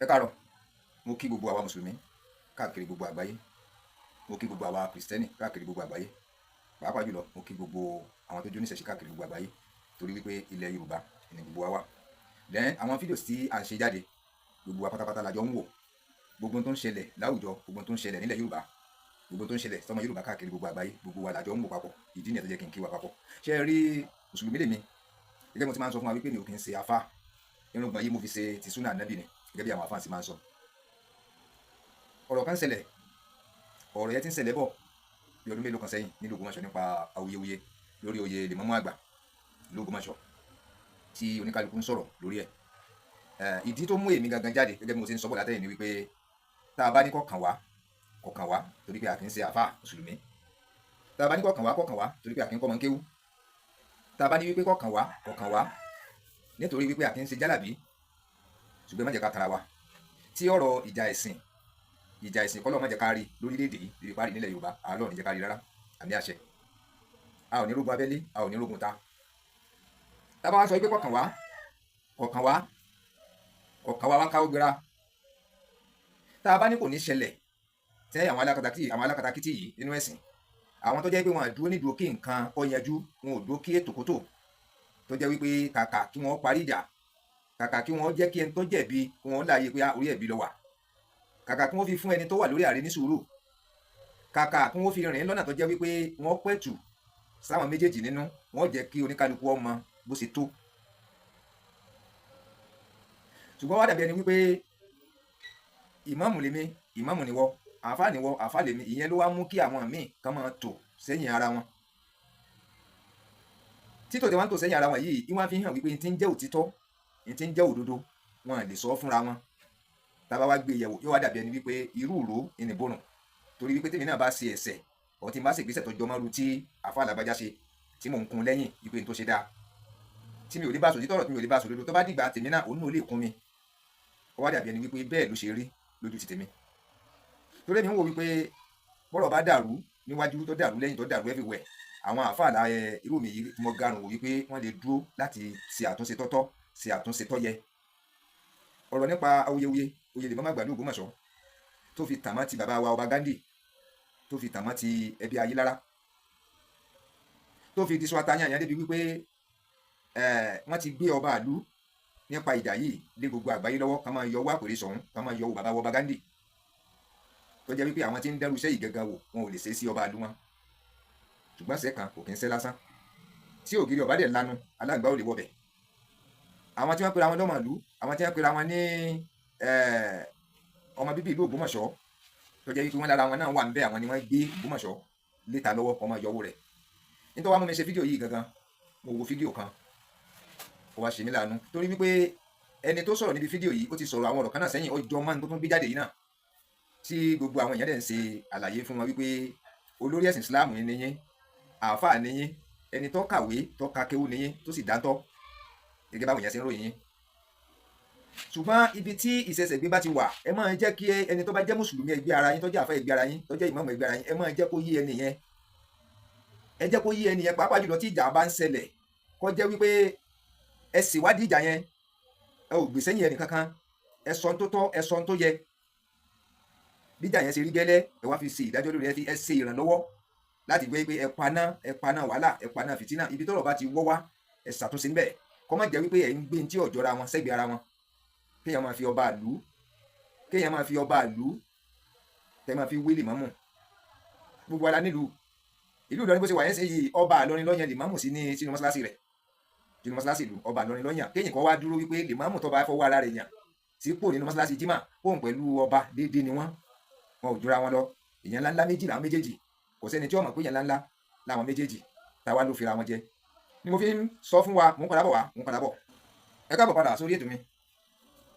Ẹ káàárọ̀. Mo kí gbogbo àwa mùsùlùmí káàkiri gbogbo àgbáyé. Mo kí gbogbo àwa kìrìsìtẹ́nì káàkiri gbogbo àgbáyé. Pàápàá jùlọ, mo kí gbogbo àwọn tó jóníṣẹ̀ṣe káàkiri gbogbo àgbáyé, torí wípé ilẹ̀ Yorùbá ni gbogbo wa wà. Then àwọn fídíò tí à ń ṣe jáde, gbogbo wa pátápátá la jọ ń wò. Gbogbo tó ń ṣẹlẹ̀ láwùjọ, gbogbo tó ń ṣẹlẹ̀ nílẹ̀ Yorùbá, gbogbo tó ń ṣẹlẹ̀ sọmọ Yorùbá káàkiri gbogbo àgbáyé, gbogbo wa la jọ ń wò papọ̀. Ìdí nìyẹn tó jẹ́ kí n kí wa papọ̀. Ṣé ẹ rí, mùsùlùmí lèmi. Gẹ́gẹ́ bí mo ti máa ń sọ fún wa wípé mi ò kí ń ṣe afá. Irùngbọ̀n yìí, mo fi ṣe ti súnà nábì ni, gẹ́gẹ́ bí àwọn afáà sì máa ń sọ. Ọ̀rọ̀ kan ṣẹlẹ̀, ọ̀rọ̀ yẹn ti ń ṣẹlẹ̀ bọ̀ bí ọdún mélòó kan sẹ́yìn nílùú Ògbómọ̀ṣọ́, nípa awuyewuye lórí oyè lèmọ́mù àgbà ìlú Ògbómọ̀ṣọ́, tí oníkálukú ń sọ̀rọ̀ lórí ẹ̀. Ìdí tó mú èmi gangan jáde, gẹ́gẹ́ bí mo ṣe ń sọ bọ̀ látẹ̀yìn, ni wípé tá a bá ní kọ̀ọ̀kan wá kọ̀ọ̀kan wá, torí pé a kì í ṣe àfáà mùsùlùmí. Tá a bá ní kọ̀ọ̀kan wá kọ̀ọ̀kan wá, torí pé a kì í kọ́ ọmọ kéwú. Tá a bá ní wípé kọ̀ọ̀kan wá kọ̀ọ̀kan wá, nítorí wípé a kì í ṣe jálàbí. Ṣùgbọ́n má jẹ́ ká tara wa. Tí ọ̀rọ̀ ìjà ẹ̀sìn, ìjà ẹ̀sìn kọ́lọ́ má jẹ́ ká rí lórílẹ̀‐èdè yìí, lórí parí nílẹ̀ Yorùbá, àlọ́ ní jẹ́ ká rí rárá. Àmì àṣẹ. A ò ní rógun abẹ́lé, a ò ní rógun ta. Tá a bá wá sọ wípé kọ̀ọ̀kan wá kọ̀ọ̀kan wá kọ̀ọ̀kan wá, wá ń káwọ́ gbéra. Tá a bá ní kò ní ṣẹlẹ̀, tẹ́ àwọn alákatakítí yìí nínú ẹ̀sìn, àwọn tó jẹ́ pé wọn à dúró nídùú kí nǹkan kó yanjú, wọn ò dúró kí ètò kó tò, tó jẹ́ wípé kàkà kí wọ́n parí ìjà, kàkà kí wọ́n jẹ́ kí ẹni tó jẹ̀bi kí wọ́n láàyè pé orí ẹ̀bi ló wà, kàkà kí wọ́n fi fún ẹni tó wà lórí ààrẹ ní sùúrù, kàkà kí wọ́n fi rìn lọ́nà tó jẹ́ wípé wọ́n pẹ̀tù sáwọn méjèèjì nínú, wọ́n jẹ́ kí oníkálukú ọmọ bó ṣe tó. Ṣùgbọ́n wá dàbí ẹni wípé ìmáàmù lèmi, ìmáàmù ni wọ́, àáfàá ni wọ́, àáfàá lèmi. Ìyẹn ló wá mú kí àwọn míì kàn máa tò sẹ́yìn ara wọn. Títò tí wọ́n ń tò sẹ́yìn ara wọn yìí, ìwọ́n fi hàn wípé n ti ń jẹ́ òtítọ́, n ti ń jẹ́ òdodo, wọn lè sọ fúnra wọn. Tá a bá wá gbé yẹ̀wò, yóò wá dàbí ẹni wípé irú ìró ìnìborùn, torí wípé tèmi náà bá ṣe ẹ̀ṣẹ̀ ọ̀, tí n bá ṣe ìgbésẹ̀ tó jọmọ́ ru tí àfa àlàbájá ṣe, tí mò ń kun lẹ́yìn wípé n tó ṣe dáa, tí mi ò lè bá sòtítọ́ ọ̀rọ̀, tí mi ò lè bá sòdodo, tó bá dìgbà tèmi náà, òun náà lè kún mi. Ó wá dàbí ẹni wípé bẹ́ẹ̀ ló ṣe rí lójú ti tèmi, torí èmi ń wò wípé bọ́rọ̀ bá dàrú níwájú, tó dàrú lẹ́yìn, tó dàrú everywhere, àwọn àáfàá láyẹ irú mi yìí, mo garùn wò wípé wọ́n lè dúró láti ṣe àtúnṣe tọ́tọ́, ṣe àtúnṣe tó yẹ. Ọ̀rọ̀ nípa awuyewuye oyè lè mọ́mọ́ gbàlú Ògbómọ̀ṣọ́, tó fi tàmá ti bàbá wa ọba Ghandi, tó fi tàmá ti ẹbí Ayélára, tó fi di sọ atayán débi wípé wọ́n ti gbé ọba àlú nípa ìjà yìí lé gbogbo àgbáyé lọ́wọ́, ká máa yọ owó àpèrè sọ̀hún, ká máa yọ owó bàbá wa ọba Ghandi, tó jẹ́ wípé àwọn tí ń dẹ́rù iṣẹ́ yìí gangan wò, wọn ò lè ṣe é sí ọba àlú wọn. Ṣùgbọ́n ṣẹ́ kan kò kí ń ṣẹ́ lásán. Tí ògiri ọba dẹ̀ lanu, aláǹgbá ò lè wọbẹ̀. Àwọn tí wọ́n pera wọn lọ́mọ ìlú, àwọn tí wọ́n pera wọn ní ọmọ bíbí ìlú Ògbómọ̀ṣọ́, tó jẹ́ wípé wọ́n lára wọn náà wà ń bẹ́, àwọn ni wọ́n gbé Ògbómọ̀ṣọ́ léta lọ́wọ́, ọmọ ìyọwó rẹ̀. Nítorí wàá mú mi ṣe fídíò yìí gangan, mo wo fídíò kan, ó wá ṣe mí láàánú, torí wípé ẹni tó sọ̀rọ̀ níbi fídíò yìí, ó ti sọ̀rọ̀ àwọn ọ̀rọ̀ kan náà sẹ́yìn, ó jọ máa ń tó tún gbé jáde yìí náà, tí gbogbo àwọn èèyàn dẹ̀ ń ṣe àlàyé fún wọn wípé olórí ẹ̀sìn Islam ni yín, àáfàá ni yín, ẹni tó kàwé, tó ka kéwú ni yín, tó sì dáńtọ́, gẹ́gẹ́ báwọn èèyàn ṣe ń ròyìn yín. Ṣùgbọ́n ibi tí ìṣẹ̀ṣẹ̀gbé bá ti wà, ẹ máa jẹ́ kí ẹni tó bá jẹ́ mùsùlùmí ẹgbẹ́ ara yín, tó jẹ́ àfáà ẹgbẹ́ ara yín, tó jẹ́ ìmáàmù ẹgbẹ́ ara yín, ẹ máa jẹ́ kó yé ẹni yẹn. Ẹ jẹ́ kó yé ẹni yẹn, pàápàá jùlọ tí ìjà bá ń ṣẹlẹ̀, kó jẹ́ wípé ẹ ṣèwádìí ìjà yẹn, ẹ ò gbèsè yẹn ẹnì kankan, ẹ sọ tó tọ́, ẹ sọ tó yẹ, bí ìjà yẹn ṣe rí gẹ́lẹ́, ẹ wá fi ṣe ìdájọ́ lórí ẹ, fi ẹ ṣe ìrànlọ́wọ́ láti gbé pé ẹ paná, ẹ paná wàhálà, ẹ paná fìtínà. Ibi tọ́rọ̀ bá ti wọ́ wá, ẹ ṣàtúnṣe ńbẹ̀, kó má jẹ́ wípé ẹ ń gbé tí ọ̀jọ́ra wọn sẹ́gbẹ̀ẹ́ ara wọn, kéèyàn máa fi ọba àlú, kéèyàn máa fi ọba àlú tẹ́ máa fi wé lèmọ́mù. Gbogbo ara nílùú ìlú Ìlọrin, bó ṣe wà yẹn ṣe yìí, ọba Ìlọrin lọ́yàn lèmọ́mù sí ní sínú mọ́ṣáláṣí rẹ̀, sínú mọ́ṣáláṣí ìlú. Ọba Ìlọrin lọ́yàn. Kéèyàn kan wá dúró wípé lèmọ́mù tó bá fọwọ́ ara rẹ̀ yàn sípò nínú mọ́ṣáláṣí jimá, fóun pẹ̀lú ọba déédéé ni wọ́n, wọn ò jura wọn lọ. Èèyàn ńláńlá méjì làwọn méjèèjì. Kò sẹ́ni tí ó mọ̀ pé èèyàn ńláńlá làwọn méjèèjì. Táwa ló fira wọn jẹ ni mo fi ń sọ fún wa. Mò ń padà bọ̀ wá, mò ń padà bọ̀. Ẹ káàbọ̀ padà sórí ètò mi.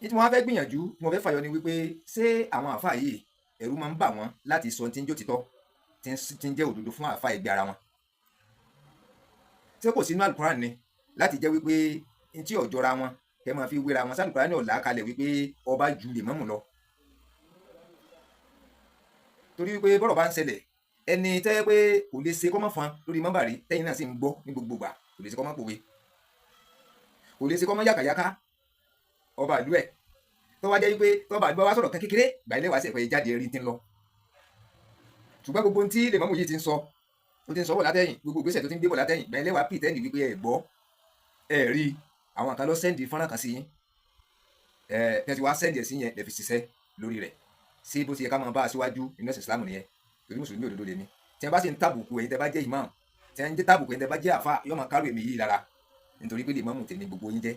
Ní tí mo wá fẹ́ gbìyànjú, mo fẹ́ fàyọ ni wípé ṣé àwọn àáfàá yìí, ẹ̀rù máa ń bà wọ́n láti sọ tí ń jó títọ́, tí ń jẹ́ òdodo fún àáfàá ẹgbẹ́ ara wọn? Ṣé kò sínú àlùkùránì ni láti jẹ́ wípé ní tí ọ̀jọ́ra wọn kẹ́ máa fi wéra wọn? Sálùkùránì ọ̀la kalẹ̀ wípé ọba ju lèmọ́mù lọ? Torí wípé bọ́rọ̀ bá ń ṣẹlẹ̀, ẹni tẹ́ pé kò lè ṣe kọ́mọ́ fan lórí mọ́bàrí, tẹ́yìn náà sì ń gbọ́ ní gbogbo ìgbà, kò lè ṣe kọ́mọ́ pòwe, kò lè ṣe kọ́mọ́ yàkàyàkà ọba ìlú ẹ̀. Tó wá jẹ́ wípé tó bá gbọ́ wá sọ̀rọ̀ kan kékeré gbà ilé wa sì pé jáde rí ti ń lọ. Ṣùgbọ́n gbogbo ohun tí lèmọ́mù yìí ti ń sọ, tó ti ń sọ bọ̀ látẹ̀yìn, gbogbo ìgbésẹ̀ tó ti ń gbé bọ̀ látẹ̀yìn, gbà ilé wa pretend wípé ẹ gbọ́, ẹ rí. Àwọn kan lọ send fọ́nrán kan sí yín, ẹ tẹ́tí wá send ẹ̀ sí yẹn, lè fi ṣiṣẹ́ lórí rẹ̀ sí bó ti yẹ ká máa bá aṣíwájú nínú ẹ̀sìn Islam nìyẹn. Torí mùsùlùmí òdodo lèmi. Tí wọ́n bá sì ń tàbùkù ẹ̀yin tẹ́ bá jẹ́ imam, tí wọ́n ń jẹ́ tàbùkù ẹ̀yin tẹ́ bá jẹ́ àfa, yóò máa kárò èmi yìí lára, nítorí pé lèmọ́mù tèmi gbogbo yín jẹ́.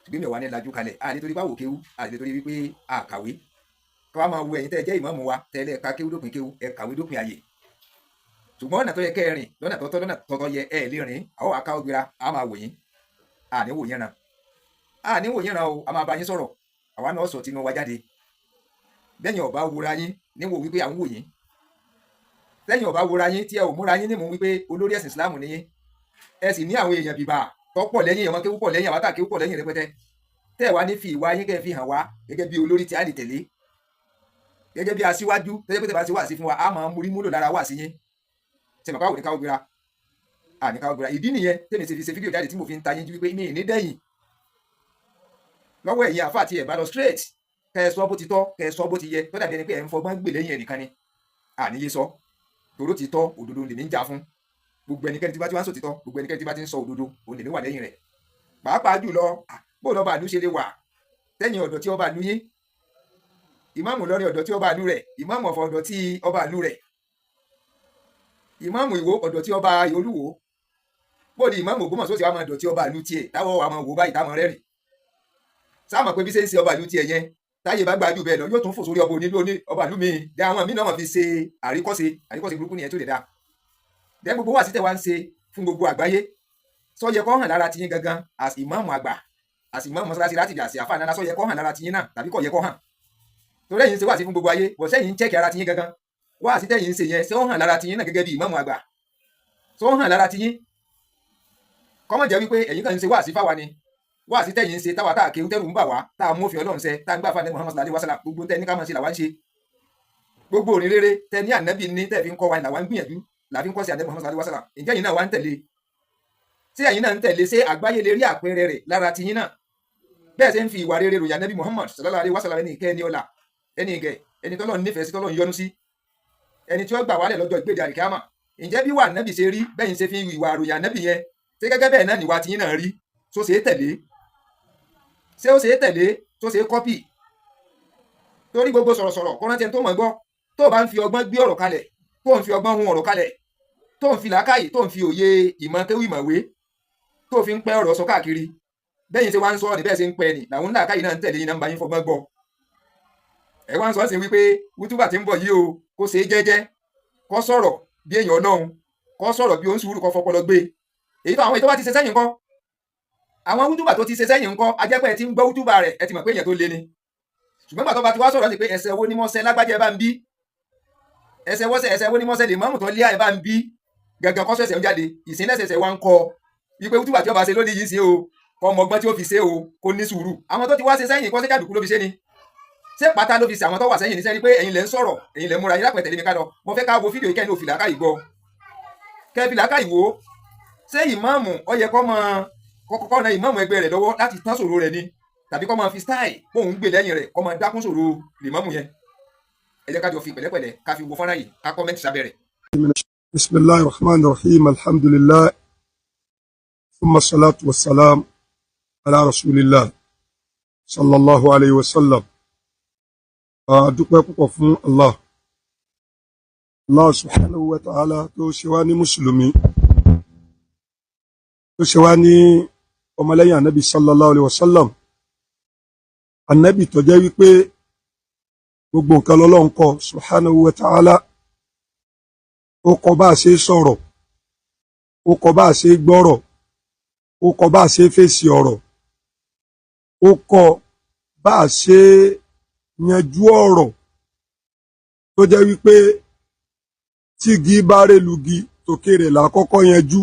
Ṣùgbọ́n mi ò wá ní lajú kalẹ̀ à nítorí báwo kéwú à nítorí wípé a kàwé ká wá máa wo ẹ̀yin tẹ́ jẹ́ ìmáàmù wa tẹ́lẹ̀ ká kéwú dópin, kéwú ẹ kàwé dópin àyè, ṣùgbọ́n ọ̀nà tó yẹ kẹ́ ẹ rìn lọ́nà tọ́tọ́, lọ́nà tọ́tọ́ yẹ ẹ lè rìn. Àwọn akáwọ́ gbéra, a máa wò yín, à ní wò yín ràn, à ní wò yín ràn o. A máa bá yín sọ̀rọ̀, àwa náà sọ tinú wa jáde. Bẹ́yìn ọba wúra yín níwò wípé à ń wò yín, lẹ́yìn ọba wúra yín tí ẹ ò múra yín nímú wípé olórí ẹ̀sìn Islam ni yín, ẹ sì ní àwọn èèyàn bìbà tọ́pọ̀ lẹ́yìn, ọmọ kéwú pọ̀ lẹ́yìn, àwọn tá kéwú pọ̀ lẹ́yìn rẹpẹtẹ, tẹ́ ẹ wá ní fi ìwà yín kẹ́ ẹ fi hàn wá gẹ́gẹ́ bí olórí tí a lè tẹ̀lé, gẹ́gẹ́ bí aṣíwájú tẹ́jẹ́ pé tẹ́ bá ti wá sí fún wa, a máa ń múrí múlò lára wá sí yín. Ṣe màkà wò ní káwọ́ gbéra, à ní káwọ́ gbéra. Ìdí nìyẹn tèmi ṣe fi ṣe fídíò jáde tí mo fi ń ta yín jí wípé mi ì ní dẹ́yìn lọ́wọ́ ẹ̀yin àfa àti ẹ̀ bá lọ straight, kẹ́ ẹ sọ bó ti tọ́, kẹ́ ẹ sọ bó ti yẹ, tó dàbí ẹni pé ẹ̀ ń fọgbọ́n gbè lẹ́yìn ẹnìkan ni. Àníyé sọ tòró ti tọ́, òdodo lèmi ń jà fún. Gbogbo ẹnikẹ́ni tí bá ti wá ń sòtítọ́, gbogbo ẹnikẹ́ni tí bá ti ń sọ òdodo, òun lèmi wà lẹ́yìn rẹ̀. Pàápàá jùlọ, bó lọ́ba àlú ṣe lè wà tẹ́yìn ọ̀dọ̀ tí ọba àlú yín, ìmáàmù Ìlọrin ọ̀dọ̀ tí ọba àlú rẹ̀, ìmáàmù Ọ̀fọ̀ ọ̀dọ̀ tí ọba àlú rẹ̀, ìmáàmù Ìwó ọ̀dọ̀ tí ọba Olúwo, bó ni ìmáàmù Ògbómọ̀ṣọ́ sì wá máa dọ̀ tí ọba àlú tiẹ̀, táwọn wà máa wò báyìí, táwọn rẹ́rìn sáà mọ̀ pé bí ṣe ń ṣe ọba àlú tiẹ̀ yẹn, táyé bá gbájú bẹ́ẹ̀ lọ, yóò tún fò sórí ọba onílù oní ọba àlú mi dé. Àwọn míì náà wọ́n fi ṣe àríkọ́ṣe, àríkọ́ṣe burúkú nìyẹn tó lè dáa. Dẹ́ gbogbo wà sí tẹ̀ wá ń ṣe fún gbogbo àgbáyé, sọ yẹ kó hàn lára tiyín gangan as ìmáàmù àgbà, as ìmáàmù mọ́sálásí láti dà sí àfáà ńlá, sọ yẹ kó hàn lára tiyín náà tàbí kò yẹ kó hàn? Torí ẹ̀yin ń ṣe wá sí fún gbogbo ayé bọ̀, sẹ́yìn ń check ara tiyín gangan, wá sí tẹ̀yìn ń ṣe yẹn, ṣé ó hàn lára tiyín náà gẹ́gẹ́ bí ìmáàmù àgbà? Ṣé ó hàn lára tiyín? Kọ́mọ̀ jẹ́ wípé ẹ̀yin kan ń ṣe wá sí fáwa ni, wá sí tẹ̀yìn ń ṣe táwa tá a kéwú tẹ́rù ń bà wá, tá a mú òfin Ọlọ́run ṣẹ, tá a ń gbà fún Muhammad sallallahu alaihi wasallam. Gbogbo tẹ́ ní ká máa ṣe làwa ń ṣe, gbogbo òrìn rere tẹ́ ní ànábì ní tẹ́ fi ń kọ́ wa làwa ń gbìyànjú, làfi ń kọ́ sí ànábì Muhammad sallallahu alaihi wasallam. Ǹjẹ́ ẹ̀yin náà wá ń tẹ̀lé? Ṣé ẹ̀yin náà ń tẹ̀lé? Ṣé àgbáyé lè rí àpẹẹrẹ rẹ̀ lára tiyín náà, bẹ́ẹ̀ ṣe ń fi ìwà rere ròyìn ànábì Muhammad sallallahu alaihi wasallam, ẹni ìkẹ́, ẹni ọlá, ẹni ìgẹ̀, ẹni tọ́lọ́run nífẹ̀ẹ́ sí, tọ́lọ́run yọ́nú sí, ẹni tí ó gbà wálẹ̀ lọ́jọ́ ìgbéde àlìkámà? Ǹjẹ́ bí wà ànábì ṣe rí bẹ́yìn ṣe fi ìwà ròyìn ànábì yẹn, ṣé gẹ́gẹ́ bẹ́ẹ̀ náà níwà tiyín náà rí? Tó ṣe é tẹ̀lé? Ṣé ó ṣe é tẹ̀lé? Tó ṣe é copy? Torí gbogbo sọ̀rọ̀sọ̀rọ̀ kó rántí ẹni tó mọ̀ gbọ́. Tó bá ń fi ọgbọ́n gbé ọ̀rọ̀ kalẹ̀, tó ń fi ọgbọ́n hun ọ̀rọ̀ kalẹ̀, tó ń fi làákàyè, tó ń fi òye ìmọ̀ kéwì ìmọ̀wé, tó fi ń pẹ́ ọ̀rọ̀ sọ káàkiri, bẹ́yìn ṣe wá ń sọ ní bẹ́ẹ̀ ṣe ń pẹ́ ni làwọn làákàyè náà ń tẹ̀lé yín náà, ń bá yín fọgbọ́n gbọ́. Ẹ wá ń sọ sí wípé wútúbà tí ń bọ̀ yìí o, kó ṣe é jẹ́jẹ́, kó sọ̀rọ̀ bí èèyàn Ọlọ́run, kó sọ̀rọ̀ bí ó ń sùúrù, kó fọpọlọ gbé. Èyí tó àwọn èyí tó bá ti ṣe sẹ́yìn ńkọ́? Àwọn wútúbà tó ti ṣe sẹ́yìn ńkọ́? Ajẹ́pẹ́ ẹ ti ń gbọ́ wútúbà rẹ̀, ẹ ti mọ̀ pé èèyàn tó le ni. Ṣùgbọ́n gbà tó bá ti wá sọ̀rọ̀ sí pé ẹsẹ̀ wo ni mọ́sẹ̀ lágbájá, ẹ bá ń bí ẹsẹ̀ wọ́sẹ̀, ẹsẹ̀ wo ni mọ́sẹ̀ lè mọ́mù tó lé, ẹ bá ń bí gangan, kọ́ sẹ̀sẹ̀ ń jáde ìsínlẹ̀sẹ̀sẹ̀ wá ń kọ wípé wútúbà tí ó bá ṣe lónìí yìí sí o, kọ́ ọmọgbọ́n tí ó fi ṣe o, kó ní sùúrù. Àwọn tó ti wá ṣe sẹ́yìn kọ́, ṣé jàdùkú ló fi ṣe ni? Ṣé pátá ló fi ṣe àwọn tó wà sẹ́yìn ní sẹ́ni pé ẹ̀yin lẹ́ ń sọ̀rọ̀, ẹ̀yin lẹ́ ń múra yín lápẹ̀ tẹ̀lé mi ká lọ? Mo fẹ́ ká wo fídíò yìí, kẹ́ni òfìlà ká ìgbọ́, kẹ́ fìlà ká ìwò. Ṣé ìmáàmù ó yẹ kó máa kọ́kọ́ ran ìmáàmù ẹgbẹ́ rẹ̀ lọ́wọ́ láti tán ṣòro rẹ̀ ni, tàbí kó máa fi style bóun gbè lẹ́yìn rẹ̀, kó máa dákún ṣòro lèmáàmù yẹn? Ẹ jẹ́ ká jọ fi pẹ̀lẹ́pẹ̀lẹ́ ká fi wo fọ́nrán yìí, ká comment sábẹ́ rẹ̀. بسم الله الرحمن الرحيم، الحمد لله، ثم الصلاة والسلام على رسول الله صلى الله عليه وسلم. A dúpẹ́ púpọ̀ fún Allah, Allah subhanahu wa ta'ala, tó ṣe wá ní mùsùlùmí, tó ṣe wá ní ọmọlẹ́yìn anabi sallallahu alayhi wa sallam, anabi tó jẹ́ wípé gbogbo nǹkan lọ́lọ́run kọ́ subhanahu wa ta'ala. Ó kọ́ bá a ṣe sọ̀rọ̀, ó kọ́ bá a ṣe gbọ́rọ̀, ó kọ́ bá a ṣe fèsì ọ̀rọ̀, ó kọ́ bá a ṣe yanjú ọ̀rọ̀, tó jẹ́ wípé tígi bá rélugi, tòkè rẹ̀ là kọ́kọ́ yanjú.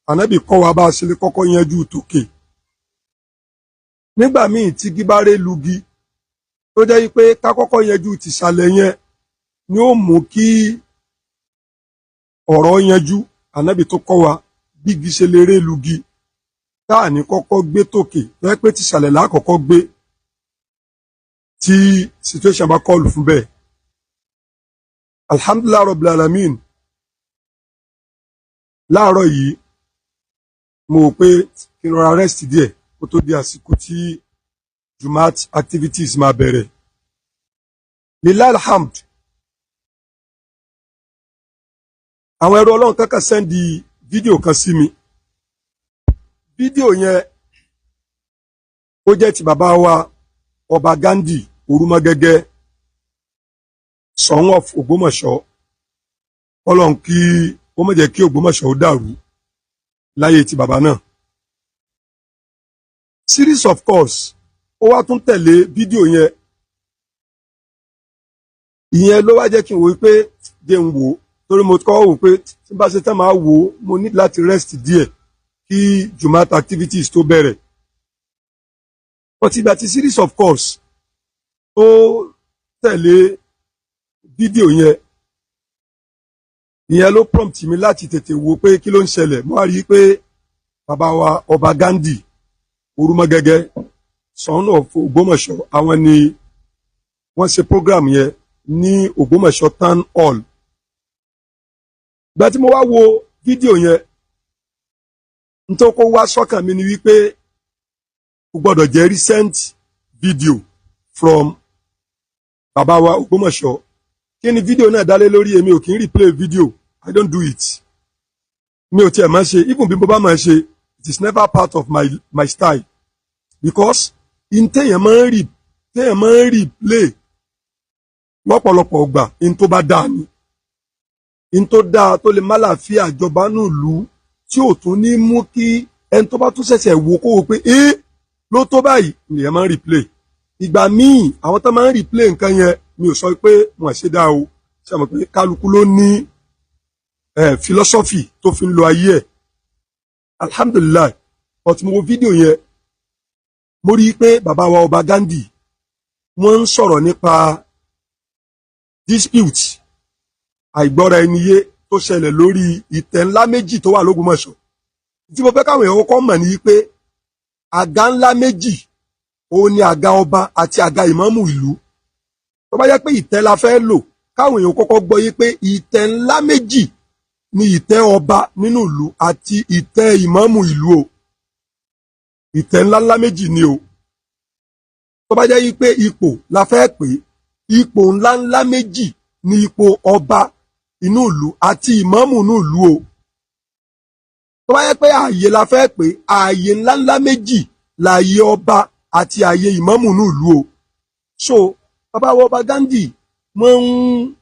Ànábì kọ́ wa bá a ṣe lè kọ́kọ́ yanjú tòkè. Nígbà míì tígi bá rélugi, tó jẹ́ wípé ká kọ́kọ́ yanjú tìsàlẹ̀ yẹn ni ó mú kí ọ̀rọ̀ yanjú, ànábì tó kọ́ wa bígi ṣe lè rélugi, tá à ní kọ́kọ́ gbé tòkè, tó jẹ́ pé tìsàlẹ̀ là kọ́kọ́ gbé. Tí situation bá call fún bẹ́ẹ̀. Alhamdulillah Rabbil Alamin. Láàárọ̀ yìí, mo rò pé kí n rọra rest díẹ̀ kó tó di àsìkò tí Jumat activities máa bẹ̀rẹ̀. Lillahi alhamd. Àwọn ẹrú Ọlọ́run kankan send fídíò kan sí mi. Fídíò yẹn, ó jẹ́ ti bàbá wa Ọba Ghandi Orúmọgẹ́gẹ́, Ṣọ̀ún of Ògbómọ̀ṣọ́. Ọlọ́run kí ó má jẹ́ kí Ògbómọ̀ṣọ́ ó dàrú láyé ti bàbá náà. Series of calls ó wá tún tẹ̀lé fídíò yẹn. Ìyẹn ló wá jẹ́ kí n wò pé jẹ́ n wò ó, torí mo kọ́ wò pé tí n bá ṣe tán máa wò ó. Mo ní láti rest díẹ̀ kí Jumat activities tó bẹ̀rẹ̀. But ìgbà tí series of calls tó tẹ̀lé fídíò yẹn, ìyẹn ló prompt mi láti tètè wo pé kí ló ń ṣẹlẹ̀. Mo wá rí i pé bàbá wa Ọba Ghandi Orúmọgẹ́gẹ́, Ṣọ̀ún of Ògbómọ̀ṣọ́, àwọn ni wọ́n ṣe program yẹn ní Ògbómọ̀ṣọ́ Town Hall. Ìgbà tí mo wá wo fídíò yẹn, nítorí kó wá sọ́kàn mi ni wípé kò gbọ́dọ̀ jẹ́ recent video from bàbá wa Ògbómọ̀ṣọ́. Kí ni fídíò náà dálé lórí? Èmi ò kì í replay video. I don't do it. Mi ò tiẹ̀ máa ṣe. Even bí mo bá máa ṣe, it is never part of my style, because in téèyàn máa ń replay lọ́pọ̀lọpọ̀ ọgbà, in tó bá dáa ni, in tó dáa tó lè má làáfíà jọba nílùú, tí ò tún ní mú kí ẹni tó bá tún ṣẹ̀ṣẹ̀ wò kó wò pé ẹ́ ló tó báyìí nìyẹn máa ń replay. Ìgbà míì, àwọn tó máa ń replay nǹkan yẹn, mi ò sọ pé wọn ṣe dáa o. Ṣe mọ̀ pé kálukú ló ní philosophy tó fi ń lo ayé ẹ̀. Alhamdulillahi. But mo wo fídíò yẹn, mo rí i pé bàbá wa Ọba Ghandi, wọ́n ń sọ̀rọ̀ nípa dispute, àìgbọ́ra ẹni yé tó ṣẹlẹ̀ lórí ìtẹ́ ńlá méjì tó wà lÓgbómọ̀ṣọ́. Tí mo fẹ́ káwọn èèyàn kọ́kọ́ mọ̀ ní pé àga ńlá méjì òun ni àga ọba àti àga ìmáàmù ìlú. Tó bá jẹ́ pé ìtẹ́ la fẹ́ lò, káwọn èèyàn kọ́kọ́ gbọ́ yé pé ìtẹ́ ńlá méjì ni ìtẹ́ ọba nínú ìlú àti ìtẹ́ ìmáàmù ìlú o. Ìtẹ́ ńlá ńlá méjì ni o. Tó bá jẹ́ pé ipò la fẹ́ pè, ipò ńlá ńlá méjì ni ipò ọba inú ìlú àti ìmáàmù inú ìlú o. Tó bá jẹ́ pé ààyè la fẹ́ pè, ààyè ńláńlá méjì láàyè ọba àti ààyè ìmáàmù inú ìlú o. So bàbá wa Ọba Ghandi, wọ́n ń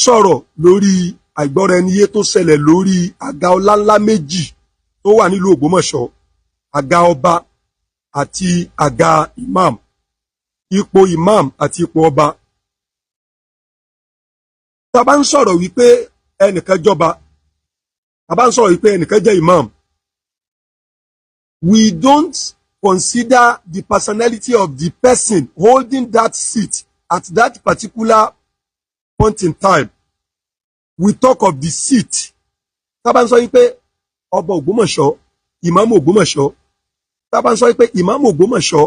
sọ̀rọ̀ lórí àìgbọ́ra ẹni yé tó ṣẹlẹ̀ lórí àga ọlá ńlá méjì tó wà nílùú Ògbómọ̀ṣọ́, àga ọba àti àga imam, ipò imam àti ipò ọba. Tá a bá ń sọ̀rọ̀ wípé ẹnìkan jọba, tá a bá ń sọ̀rọ̀ wípé ẹnìkan jẹ́ imam, we don't consider the personality of the person holding that seat at that particular point in time. We talk of the seat. Tá a bá ń sọ wípé ọba Ògbómọ̀ṣọ́, ìmáàmù Ògbómọ̀ṣọ́, tá a bá ń sọ wípé ìmáàmù Ògbómọ̀ṣọ́,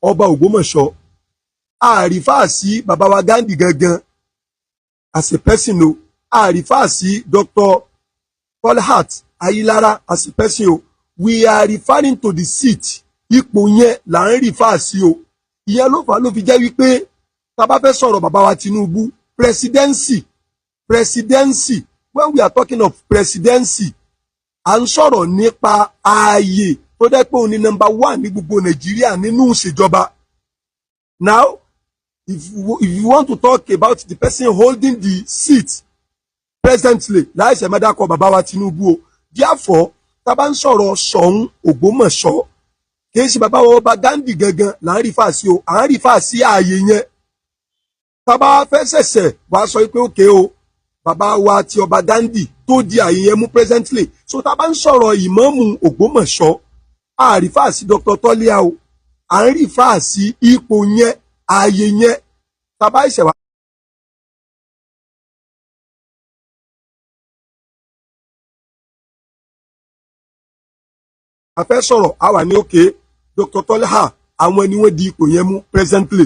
ọba Ògbómọ̀ṣọ́, a refer sí bàbá wa Gandhi gangan as a person o, a refer sí Dr. Tolhat Ayilara as a person o. We are referring to the seat. Ipò yẹn là ń refer sí o. Ìyẹn ló fà á ló fi jẹ́ wípé tá a bá fẹ́ sọ̀rọ̀ bàbá wa Tinubu, presidency, presidency, when we are talking of presidency, à ń sọ̀rọ̀ nípa ààyè tó jẹ́ pé òun ni number one ní gbogbo Nàìjíríà nínú ìṣèjọba. Now, if you want to talk about the person holding the seat presently, láìsẹ̀ má dárúkọ bàbá wa Tinubu o. Therefore, tá a bá ń sọ̀rọ̀ Ṣọ̀ún Ògbómọ̀ṣọ́, kìí ṣe bàbá wa Ọba Gandhi gangan là ń refer sí o, à ń refer sí ààyè yẹn. Tá a bá fẹ́ ṣẹ̀ṣẹ̀ wá sọ pé òkè o, bàbá wa ti Ọba Gandhi tó di ààyè yẹn mú presently. So tá a bá ń sọ̀rọ̀ ìmáàmù Ògbómọ̀ṣọ́, a refer sí Dr. Tọ́líà o, à ń refer sí ipò yẹn, ààyè yẹn. Tá a bá ṣẹ̀ wá a fẹ́ sọ̀rọ̀, a wà ní òkè Dr. Tọ́líà Àwọn ni wọ́n di ipò yẹn mú presently.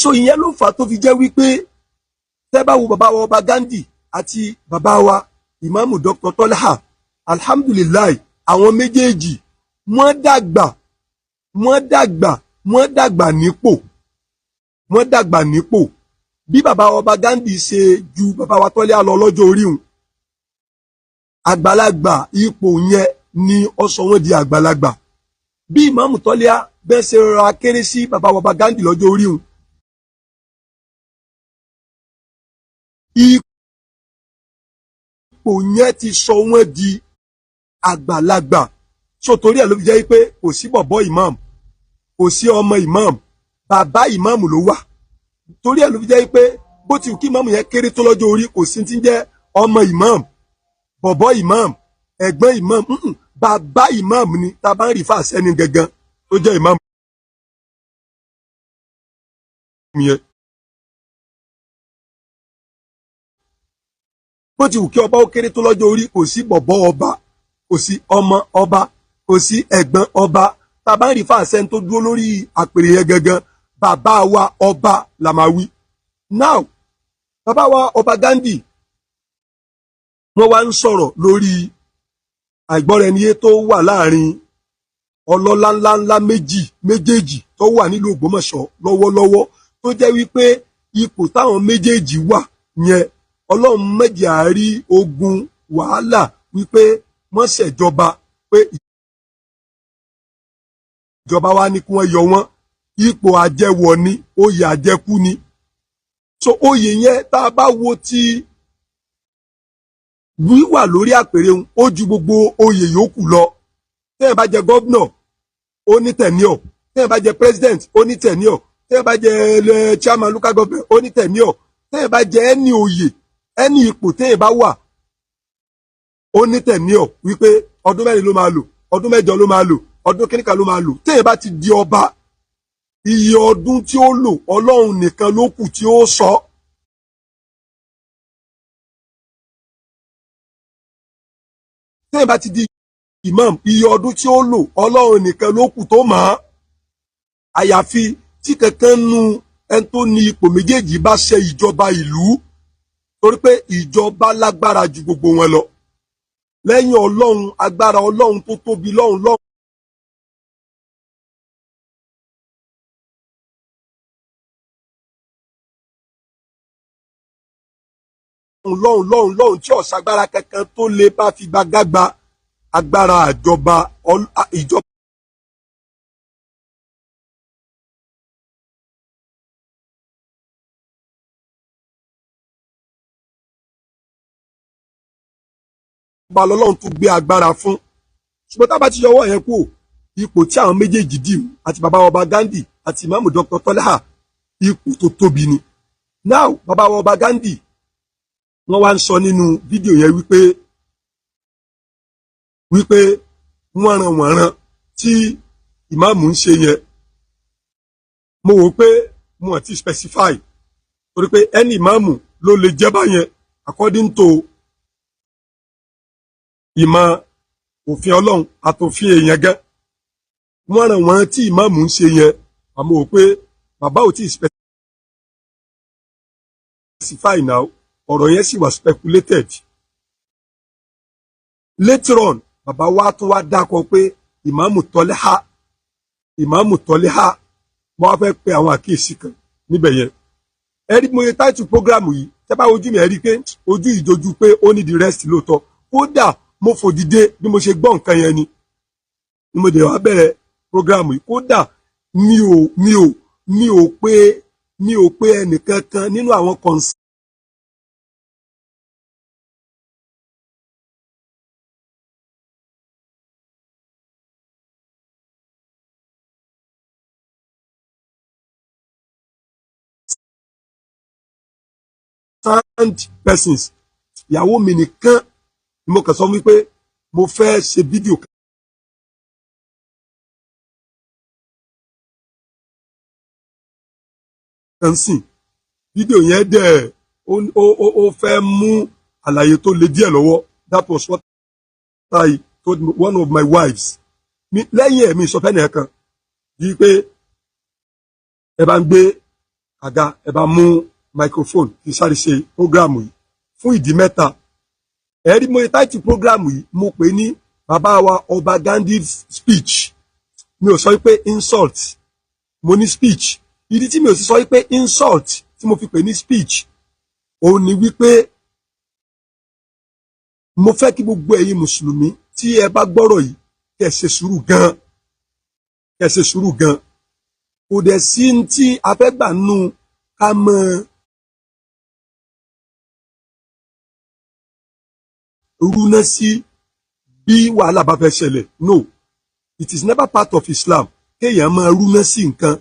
So ìyẹn ló fà á tó fi jẹ́ wípé tẹ́ bá wo bàbá wa ọba Gandhi àti bàbá wa Ìmáàmù Dr. Tolha, alhamdulillahi, àwọn méjèèjì wọ́n dàgbà, wọ́n dàgbà, wọ́n dàgbà nípò, wọ́n dàgbà nípò. Bí bàbá wa ọba Gandhi ṣe ju bàbá wa Tolha lọ lọ́jọ́ orí òun, àgbàlagbà ipò yẹn ni ó sọ wọ́n di àgbàlagbà. Bí Ìmáàmù Tolha bẹ́ẹ̀ ṣe rọra kéré sí bàbá wa ọba Gandhi lọ́jọ́ orí òun, ipò yẹn ti sọ wọ́n di àgbàlagbà. So torí ẹ̀ ló fi jẹ́ pé kò sí bọ̀bọ́ imam, kò sí ọmọ imam, bàbá imam ló wà. Torí ẹ̀ ló fi jẹ́ pé bó ti wù kí imam yẹn kéré tó lọ́jọ́ orí, kò sí ti ń jẹ́ ọmọ imam, bọ̀bọ́ imam, ẹ̀gbọ́n imam, bàbá imam ni tá a bá ń refer sẹ́ni gangan tó jẹ́ imam yẹn. Bó ti wù kí ọba ó kéré tó lọ́jọ́ orí, kò sí bọ̀bọ́ ọba, kò sí ọmọ ọba, kò sí ẹ̀gbọ́n ọba. Tá a bá ń refer sẹ́ni tó dúró lórí àpèrè yẹn gangan, bàbá wa ọba la máa wí. Now, bàbá wa ọba Gandhi, wọ́n wá ń sọ̀rọ̀ lórí àìgbọ́ra-ẹni-yé tó wà láàrin ọlọ́lá ńláńlá méjì méjèèjì tó wà nílùú Ògbómọ̀ṣọ́ lọ́wọ́lọ́wọ́, tó jẹ́ wípé ipò táwọn méjèèjì wà yẹn, Ọlọ́run méjì àárí ogun wàhálà wípé wọ́n ṣèjọba, pé ìjọba wa ní kí wọ́n yọ wọ́n. Ipò àjẹwọ̀ ni, oyè àjẹkú ni. So oyè yẹn, tá a bá wo ti wíwà lórí àpèrè òun, ó ju gbogbo oyè yòókù lọ. Tẹ́yìn bá jẹ governor, ó ní tenure. Tẹ́yìn bá jẹ president, ó ní tenure. Tẹ́yìn bá jẹ chairman local government, ó ní tenure. Tẹ́yìn bá jẹ ẹni oyè, ẹni ipò tẹ́yìn bá wà, ó ní tenure, wípé ọdún 4 ló máa lò, ọdún 8 ló máa lò, ọdún kíníkà ló máa lò. Tẹ́yìn bá ti di ọba, iye ọdún tí ó lò, Ọlọ́run nìkan ló kù tí ó sọ. Tẹ́yìn bá ti di imam, iye ọdún tí ó lò, Ọlọ́run nìkan ló kù tó mọ̀ ọ́, àyàfi tí kankan nu ẹni tó ní ipò méjèèjì bá ṣe ìjọba ìlú, torí pé ìjọba lágbára ju gbogbo wọn lọ lẹ́yìn Ọlọ́run. Agbára Ọlọ́run tó tóbi lọ́hùn lọ́hùn lọ́hùn lọ́hùn lọ́hùn tí ọ̀sàgbára kankan tó lè bá fi gbàgbà agbára àjọba ìjọba lọ́lọ́run tó gbé agbára fún. Ṣùgbọ́n tá a bá ti yọwọ́ yẹn kúrò, ipò tí àwọn méjèèjì dì mú, àti bàbá ọba Gandhi àti Ìmáàmù Dr. Tolha, ipò tó tóbi ni. Now, bàbá ọba Gandhi, wọ́n wá ń sọ nínú fídíò yẹn wípé wọ́nranwọ̀nran tí ìmáàmù ń ṣe yẹn, mo wò pé mo àti specify, torí pé ẹni ìmáàmù ló lè jẹ́ báyẹn according to ìmọ̀ òfin Ọlọ́run àtòfin èèyàn gẹ́. Wọ́nranwọ̀nran tí ìmáàmù ń ṣe yẹn, àmọ́ wò pé bàbá ò tí specify now, ọ̀rọ̀ yẹn sì wà speculated. Later on, bàbá wa tún wá dákọ pé Ìmáàmù Tọ́lẹ́há, Ìmáàmù Tọ́lẹ́há. Mo wá fẹ́ pe àwọn àkíyèsí kan níbẹ̀ yẹn. Ẹ rí mo ye title program yìí, tẹ́ bá ojú mi, ẹ rí pé ojú ìdojú pé ó ní the rest lóòótọ́. Kódà mo fò dìde bí mo ṣe gbọ́ nǹkan yẹn ni mo dẹ̀ wá bẹ̀rẹ̀ program yìí. Kódà mi ò pé ẹnìkankan nínú àwọn concerned persons. Ìyàwó mi nìkan ni mo kàn sọ wípé mo fẹ́ ṣe fídíò kan sìn. Fídíò yẹn dẹ̀ ó fẹ́ mú àlàyé tó le díẹ̀ lọ́wọ́. That was what I told one of my wives. Lẹ́yìn ẹ̀mí sọ fẹ́ni kan. Bíi pé ẹ bá ń gbé àga, ẹ bá mú microphone kí n sáré ṣe program yìí fún ìdí mẹ́ta. Ẹ rí mo title program yìí, mo pè ní bàbá wa Ọba Gandhi's speech. Mi ò sọ pé insult, mo ní speech. Ìdí tí mi ò sì sọ pé insult tí mo fi pè ní speech, òun ni wípé mo fẹ́ kí gbogbo ẹ̀yin mùsùlùmí tí ẹ bá gbọ́rọ̀ yìí, kẹ́ ṣe sùúrù gan, kẹ́ ṣe sùúrù gan. Kò dẹ̀ sí ní tí a fẹ́ gbà nù ká mọ rúná sí bí wàhálà bá fẹ́ ṣẹlẹ̀. No, it is never part of Islam kéèyàn máa rúná sí nǹkan.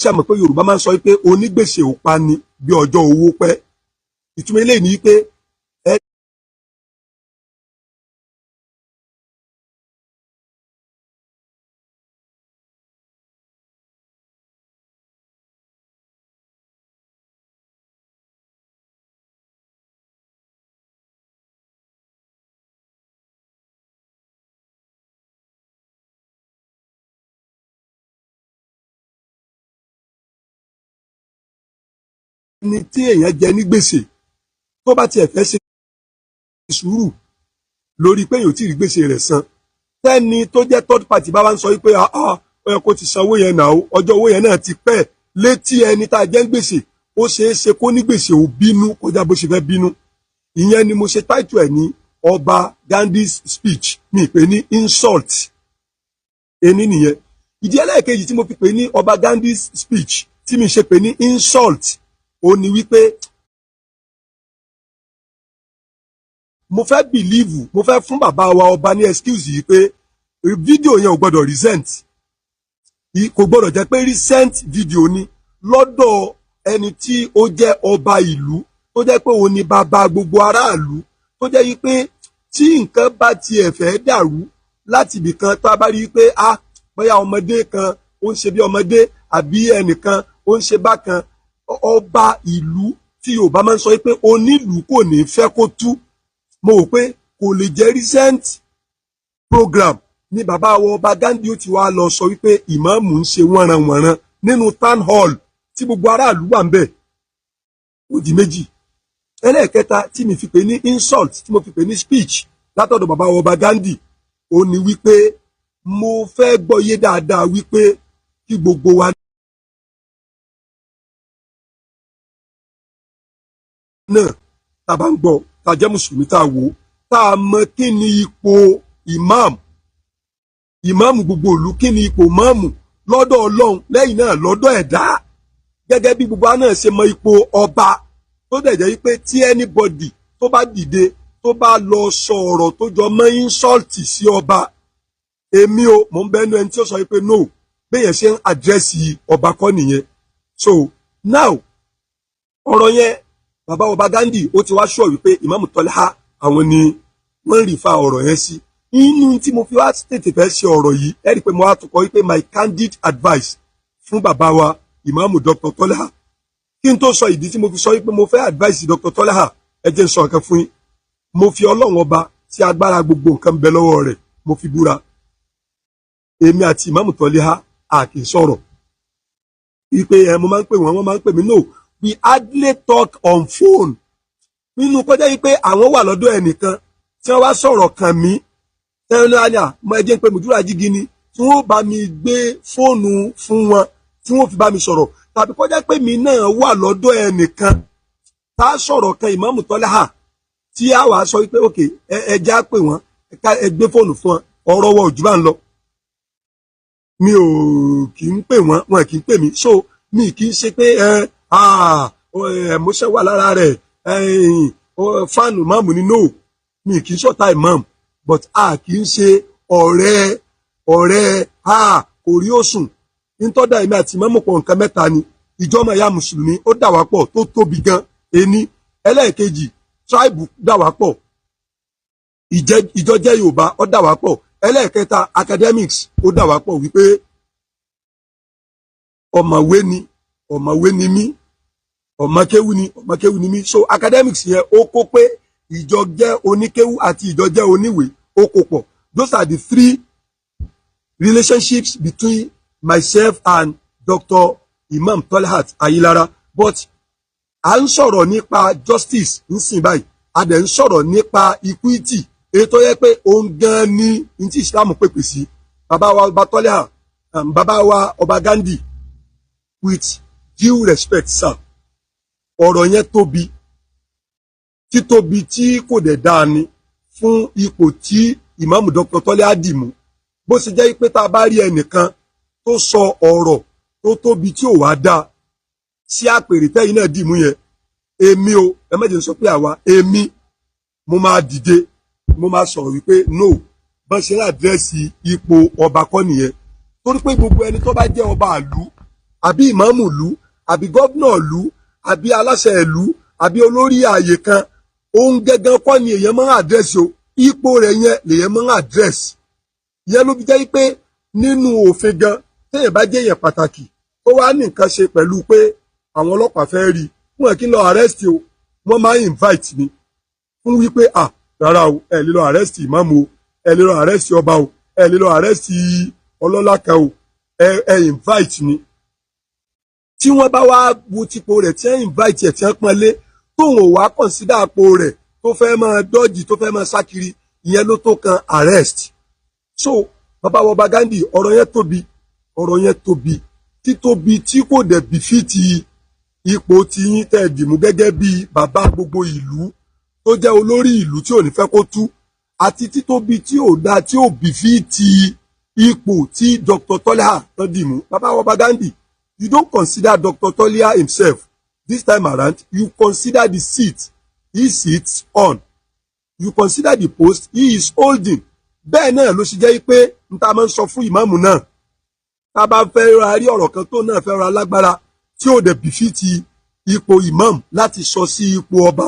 Ṣé a mọ̀ pé Yorùbá máa ń sọ pé onígbèsè ò pa ni bí ọjọ́ owó pẹ́? Ìtumọ̀ eléyìí ni pé ẹni tí èèyàn jẹ ní gbèsè, tó bá tiẹ̀ fẹ́ ṣe sùúrù lórí pé èèyàn ò tí ì rí gbèsè rẹ̀ san, tẹ́ni tó jẹ́ third party bá wá ń sọ wípé, "Ah ah, ó yẹ kó ti san owó yẹn náà, ọjọ́ owó yẹn náà ti pẹ́ létí ẹni tá a jẹ́ ń gbèsè," ó ṣeé ṣe kó ní gbèsè ò bínú kọjá bó ṣe fẹ́ bínú. Ìyẹn ni mo ṣe title ẹ̀ ní Ọba Gandhi's speech, mi pè ní insult. Ení nìyẹn. Ìdí ẹlẹ́ẹ̀kejì tí mo fi pè ní Ọba Gandhi's speech tí mi ṣe pè ní insult, ó ní wípé mo fẹ́ believe, mo fẹ́ fún bàbá wa ọba ní excuse yìí pé fídíò yẹn ò gbọ́dọ̀ recent, kò gbọ́dọ̀ jẹ́ pé recent video ni lọ́dọ̀ ẹni tí ó jẹ́ ọba ìlú, tó jẹ́ pé òun ni bàbá gbogbo aráàlú, tó jẹ́ yí pé tí nǹkan bá tiẹ̀ fẹ́ dàrú láti ibìkan, tá a bá rí i pé, ah, bóyá ọmọdé kan ó ń ṣe bí ọmọdé àbí ẹnìkan ó ń ṣe bákan, ọba ìlú tí Yorùbá máa ń sọ pé onílùú kò ní fẹ́ kó tú, mo rò pé kò lè jẹ́ recent program ní bàbá wa Ọba Gandhi ó ti wá lọ sọ wípé ìmáàmù ń ṣe wọ́nranwọ̀nran nínú town hall tí gbogbo aráàlú wà ń bẹ̀. Ó di méjì. Ẹlẹ́ẹ̀kẹta tí mi fi pè ní insult tí mo fi pè ní speech látọ̀dọ̀ bàbá wa Ọba Gandhi, ó ní wípé mo fẹ́ gbọ́yé dáadáa wípé kí gbogbo wa náà tá a bá ń gbọ́, tá a jẹ́ mùsùlùmí, tá a wò ó, tá a mọ kí ni ipò imam, ìmáàmù gbogbo ìlú, kí ni ipò máàmù lọ́dọ̀ Ọlọ́run, lẹ́yìn náà lọ́dọ̀ ẹ̀dá, gẹ́gẹ́ bí gbogbo wa náà ṣe mọ ipò ọba, tó dẹ̀ jẹ́ wípé tí anybody tó bá dìde, tó bá lọ sọ ọ̀rọ̀ tó jọ mọ́ insult sí ọba, èmi o, mò ń bẹ́nu ẹni tí ó sọ wípé no, béèyàn ṣe ń address ọba kọ́ nìyẹn. So now, ọ̀rọ̀ yẹn, bàbá Ọba Gandhi ó ti wá sọ wípé Ìmáàmù Tọ́lá àwọn ni wọ́n ń refer ọ̀rọ̀ yẹn sí. Inú tí mo fi wá tètè fẹ́ ṣe ọ̀rọ̀ yìí, ẹ rí i pé mo wá tún kọ wípé my candid advice fún bàbá wa Ìmáàmù Dr. Tọ́lá. Kí n tó sọ ìdí tí mo fi sọ wípé mo fẹ́ advice Dr. Tọ́lá, ẹ jẹ́ n sọ nǹkan fún yín. Mo fi Ọlọ́run Ọba tí agbára gbogbo nǹkan bẹ lọ́wọ́ rẹ̀, mo fi búra, èmi àti Ìmáàmù Tọ́lá a kì í sọ̀rọ̀ wípé ẹ mo máa ń pè wọ́n, wọ́n máa ń pè mí. No, we hardly talk on phone. Nínú kọjá yìí pé àwọn wà lọ́dọ̀ ẹnìkan tí wọ́n wá sọ̀rọ̀ kàn mí, tẹ́lẹ̀ ní mo ẹ jẹ́ ń pé mùdúrà jígi ni, tí wọ́n bá mi gbé fóònù fún wọn tí wọ́n fi bá mi sọ̀rọ̀, tàbí kọjá pé mi náà wà lọ́dọ̀ ẹnìkan tá a sọ̀rọ̀ kan Ìmáàmù Tọ́lá, tí a wàá sọ wípé, "Ok, ẹ já pè wọ́n, ẹ gbé fóònù fún wọn." Ọ̀rọ̀ wọ òjú bá ń lọ. Mi ò kì í pè wọ́n, wọn kì í pè mí. So mi kì í ṣe pé ẹ ẹ̀mọ́ṣẹ́ wà lára rẹ̀, fan ìmáàmù ni. No, mi kì í ṣọ̀tá ìmáàmù, but a kì í ṣe ọ̀rẹ́ ọ̀rẹ́, a kò rí òsùn nítọ́dà. Èmi àti ìmáàmù pọ̀, nǹkan mẹ́ta ni. Ìjọba ìyá mùsùlùmí ó dà wá pọ̀ tó tóbi gan, ení. Ẹlẹ́ẹ̀kejì, tribe dà wá pọ̀, ìjọ jẹ́ Yorùbá ó dà wá pọ̀. Ẹlẹ́ẹ̀kẹta, academics ó dà wá pọ̀, wípé ọ̀mọ̀wé ni, ọ̀mọ̀wé ni mí. Ọ̀mọ̀kéwú ni, ọ̀mọ̀kéwú ni mí. So academics yẹn, ó kó pé ìjọ jẹ́ oníkéwú àti ìjọ jẹ́ oníwèé, ó kó pọ̀. Those are the three relationships between myself and Dr. Imam Tolhat Ayilara. But à ń sọ̀rọ̀ nípa justice nsìn báyìí, a dẹ̀ ń sọ̀rọ̀ nípa equity, èyí tó yẹ pé òun gan ni ní tí Islam pèpè sí. Bàbá wa ọba Tolhat, bàbá wa ọba Gandhi, with due respect, sir, ọ̀rọ̀ yẹn tóbi, títóbi tí kò dẹ̀ dáa ni fún ipò tí ìmáàmù Dr. Tolhat dì mú. Bó ṣe jẹ́ pé tá a bá rí ẹnìkan tó sọ ọ̀rọ̀ tó tóbi tí ò wá dáa sí àpèrè tẹ́yìn náà dì mú yẹn, èmi o, ẹ má jẹ́ n sọ pé àwa, èmi mo máa dìde, mo máa sọ̀rọ̀ wípé no, bọ́n ṣe ń address ipò ọba kọ́ nìyẹn, torí pé gbogbo ẹni tó bá jẹ́ ọba ìlú, àbí ìmáàmù ìlú, àbí governor ìlú, àbí aláṣẹ ìlú, àbí olórí ààyè kan, òun gẹ́gẹ́ kọ́ ni èèyàn máa ń address o. Ipò rẹ̀ yẹn lèèyàn máa ń address. Ìyẹn ló fi jẹ́ pé nínú òfin gan, téèyàn bá jẹ́ èèyàn pàtàkì tó wá ní nǹkan ṣe pẹ̀lú pé àwọn ọlọ́pàá fẹ́ rí i, wọn kì í lọ arrest o, wọ́n máa ń invite ni fún wípé, "Ah, rárá o, ẹ lè lọ arrest ìmáàmù o, ẹ lè lọ arrest ọba o, ẹ lè lọ arrest ọlọ́lá kan o, ẹ invite ni." Tí wọ́n bá wá wo tipo rẹ̀, tí wọ́n invite ẹ̀, tí wọ́n pọ́n lé, tóun ò wá consider àpò rẹ̀, tó fẹ́ máa dọ́jì, tó fẹ́ máa sá kiri, ìyẹn ló tó kan arrest. So bàbá wa ọba Gandhi, ọ̀rọ̀ yẹn tóbi, ọ̀rọ̀ yẹn tóbi, títóbi tí kò dẹ̀ befit ipò tí yín tẹ́ dìmú gẹ́gẹ́ bí bàbá gbogbo ìlú tó jẹ́ olórí ìlú tí ò ní fẹ́ kó tú, àti títóbi tí ò dáa, tí ò befit ipò tí Dr. Tolha tán dìmú. Bàbá wa ọba Gandhi, you don't consider Dr. Tolha himself this time around. You consider the seat he sits on, you consider the post he is holding. Bẹ́ẹ̀ náà ló ṣe jẹ́ pé n ta máa ń sọ fún ìmáàmù náà, tá a bá fẹ́ ra rí ọ̀rọ̀ kan tó náà fẹ́ ra lágbára tí ò dẹ̀ befit ipò imam láti sọ sí ipò ọba,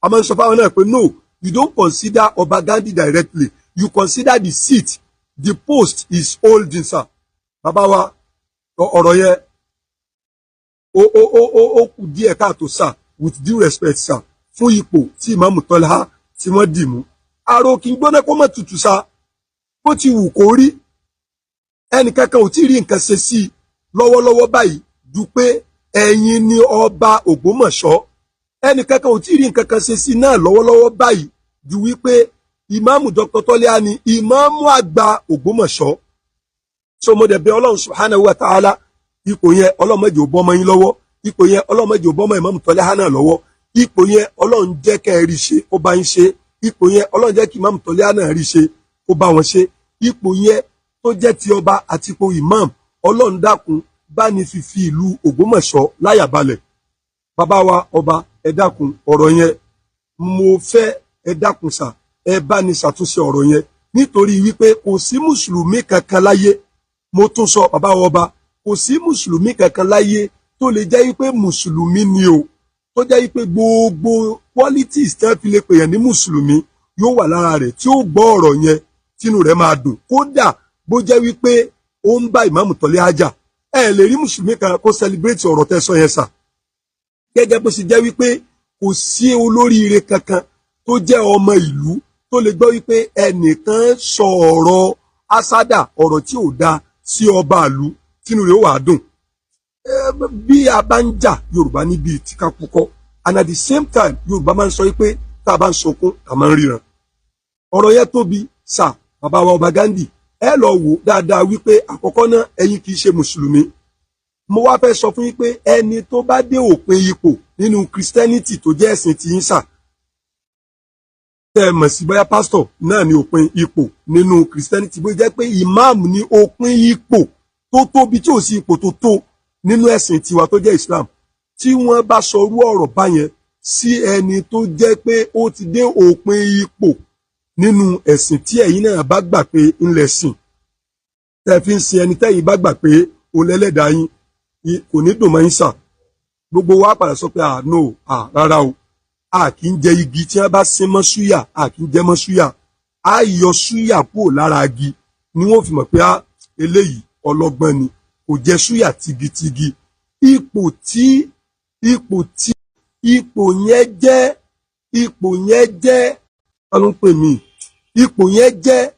a máa ń sọ fáwọn náà pé no, you don't consider Ọba Gandhi directly, you consider the seat, the post is holding. Sir, bàbá wa, ọ̀rọ̀ yẹn ó kù díẹ̀ káàtó, sir. With due respect, sir, fún ipò tí ìmáàmù Tọ́lá tí wọ́n dì mú, àrò kì í gbóná kó mọ̀ tutù sa. Bó ti wù kó rí, ẹnìkankan ò tí ì rí nǹkan ṣe sí i lọ́wọ́lọ́wọ́ báyìí ju pé ẹ̀yin ni ọba Ògbómọ̀ṣọ́. Ẹnìkankan ò tí ì rí nǹkan kan ṣe sí i náà lọ́wọ́lọ́wọ́ báyìí ju wípé ìmáàmù Dr. Tọ́lá ni ìmáàmù àgbà Ògbómọ̀ṣọ́. So mo dẹ̀ bẹ̀ Ọlọ́run subhanahu wa ta'ala, ipò yẹn, Ọlọ́run má jẹ́ ó bọ́mọ yín lọ́wọ́. Ipò yẹn, Ọlọ́run má jẹ́ ó bọ́mọ ìmáàmù Tọ́lá náà lọ́wọ́. Ipò yẹn, Ọlọ́run jẹ́ kẹ́ ẹ rí ṣe, kó bá yín ṣe. Ipò yẹn, Ọlọ́run jẹ́ kí ìmáàmù Tọ́lá náà rí ṣe, kó bá wọn ṣe. Ipò yẹn tó jẹ́ ti ọba àti ipò imam, Ọlọ́run dákun, bá ní fífi ìlú Ògbómọ̀ṣọ́ láyà balẹ̀. Bàbá wa ọba, ẹ dákun, ọ̀rọ̀ yẹn mo fẹ́, ẹ dákun sà, ẹ bá ní ṣàtúnṣe ọ̀rọ̀ yẹn, nítorí wípé kò sí mùsùlùmí kankan láyé, mo tún sọ, bàbá wa ọba, kò sí mùsùlùmí kankan láyé tó lè jẹ́ wípé mùsùlùmí ni o, tó jẹ́ wípé gbogbo qualities tẹ́ fi lè pèèyàn ní mùsùlùmí yóò wà lára rẹ̀, tí ó gbọ́ ọ̀rọ̀ yẹn tínú rẹ̀ máa dùn, kódà bó jẹ́ wípé ó ń bá ìmáàmù Tọ́lé ájà. Ẹ lè rí mùsùlùmí kan kó celebrate ọ̀rọ̀ tẹ́ sọ yẹn sà. Gẹ́gẹ́ bó ṣe jẹ́ wípé kò sí olóríire kankan tó jẹ́ ọmọ ìlú tó lè gbọ́ wípé ẹnìkan sọ ọ̀rọ̀ asádà, ọ̀rọ̀ tí ò dáa sí ọba ìlú, tínú rẹ̀ ó wà á dùn. Bí a bá ń jà, Yorùbá níbi tí ká púpọ̀, and at the same time Yorùbá máa ń sọ wípé tá a bá ń sunkún, a máa ń ríran. Ọ̀rọ̀ yẹn tóbi sà. Bàbá wa ọba Gandhi, ẹ lọ wò dáadáa wípé àkọ́kọ́ náà, ẹ̀yin kì í ṣe mùsùlùmí. Mo wá fẹ́ sọ fún yín pé ẹni tó bá dé òpin ipò nínú Christianity tó jẹ́ ẹ̀sìn tí yín sà, tẹ́ ẹ mọ̀ sí bóyá pásítọ̀ náà ní òpin ipò nínú Christianity, bó jẹ́ pé ìmáàmù ní òpin ipò tó tóbi tí ò sí ipò tó tó nínú ẹ̀sìn tiwa tó jẹ́ Islam, tí wọ́n bá sọrú ọ̀rọ̀ báyẹn sí ẹni tó jẹ́ pé ó ti dé òpin ipò nínú ẹ̀sìn tí ẹ̀yin náà bá gbà pé ńlẹ̀ sìn, tẹ́ fi ń sin ẹni tẹ́yin bá gbà pé òun lẹ́lẹ́dàá yín, kò ní dùn mọ́ yín sà. Gbogbo wa padà sọ pé, "Ah, no, ah, rárá o, a kì í jẹ igi tí wọ́n bá sín mọ́ súyà, a kì í jẹ mọ́ súyà, a yọ súyà kúrò lára igi ni." Wọ́n fi mọ̀ pé ah, eléyìí ọlọ́gbọ́n ni, kò jẹ súyà tigitigi. Ipò tí Ipò tí ipò yẹn jẹ́, ipò yẹn jẹ́, ta ló ń pè mí? Ipò yẹn jẹ́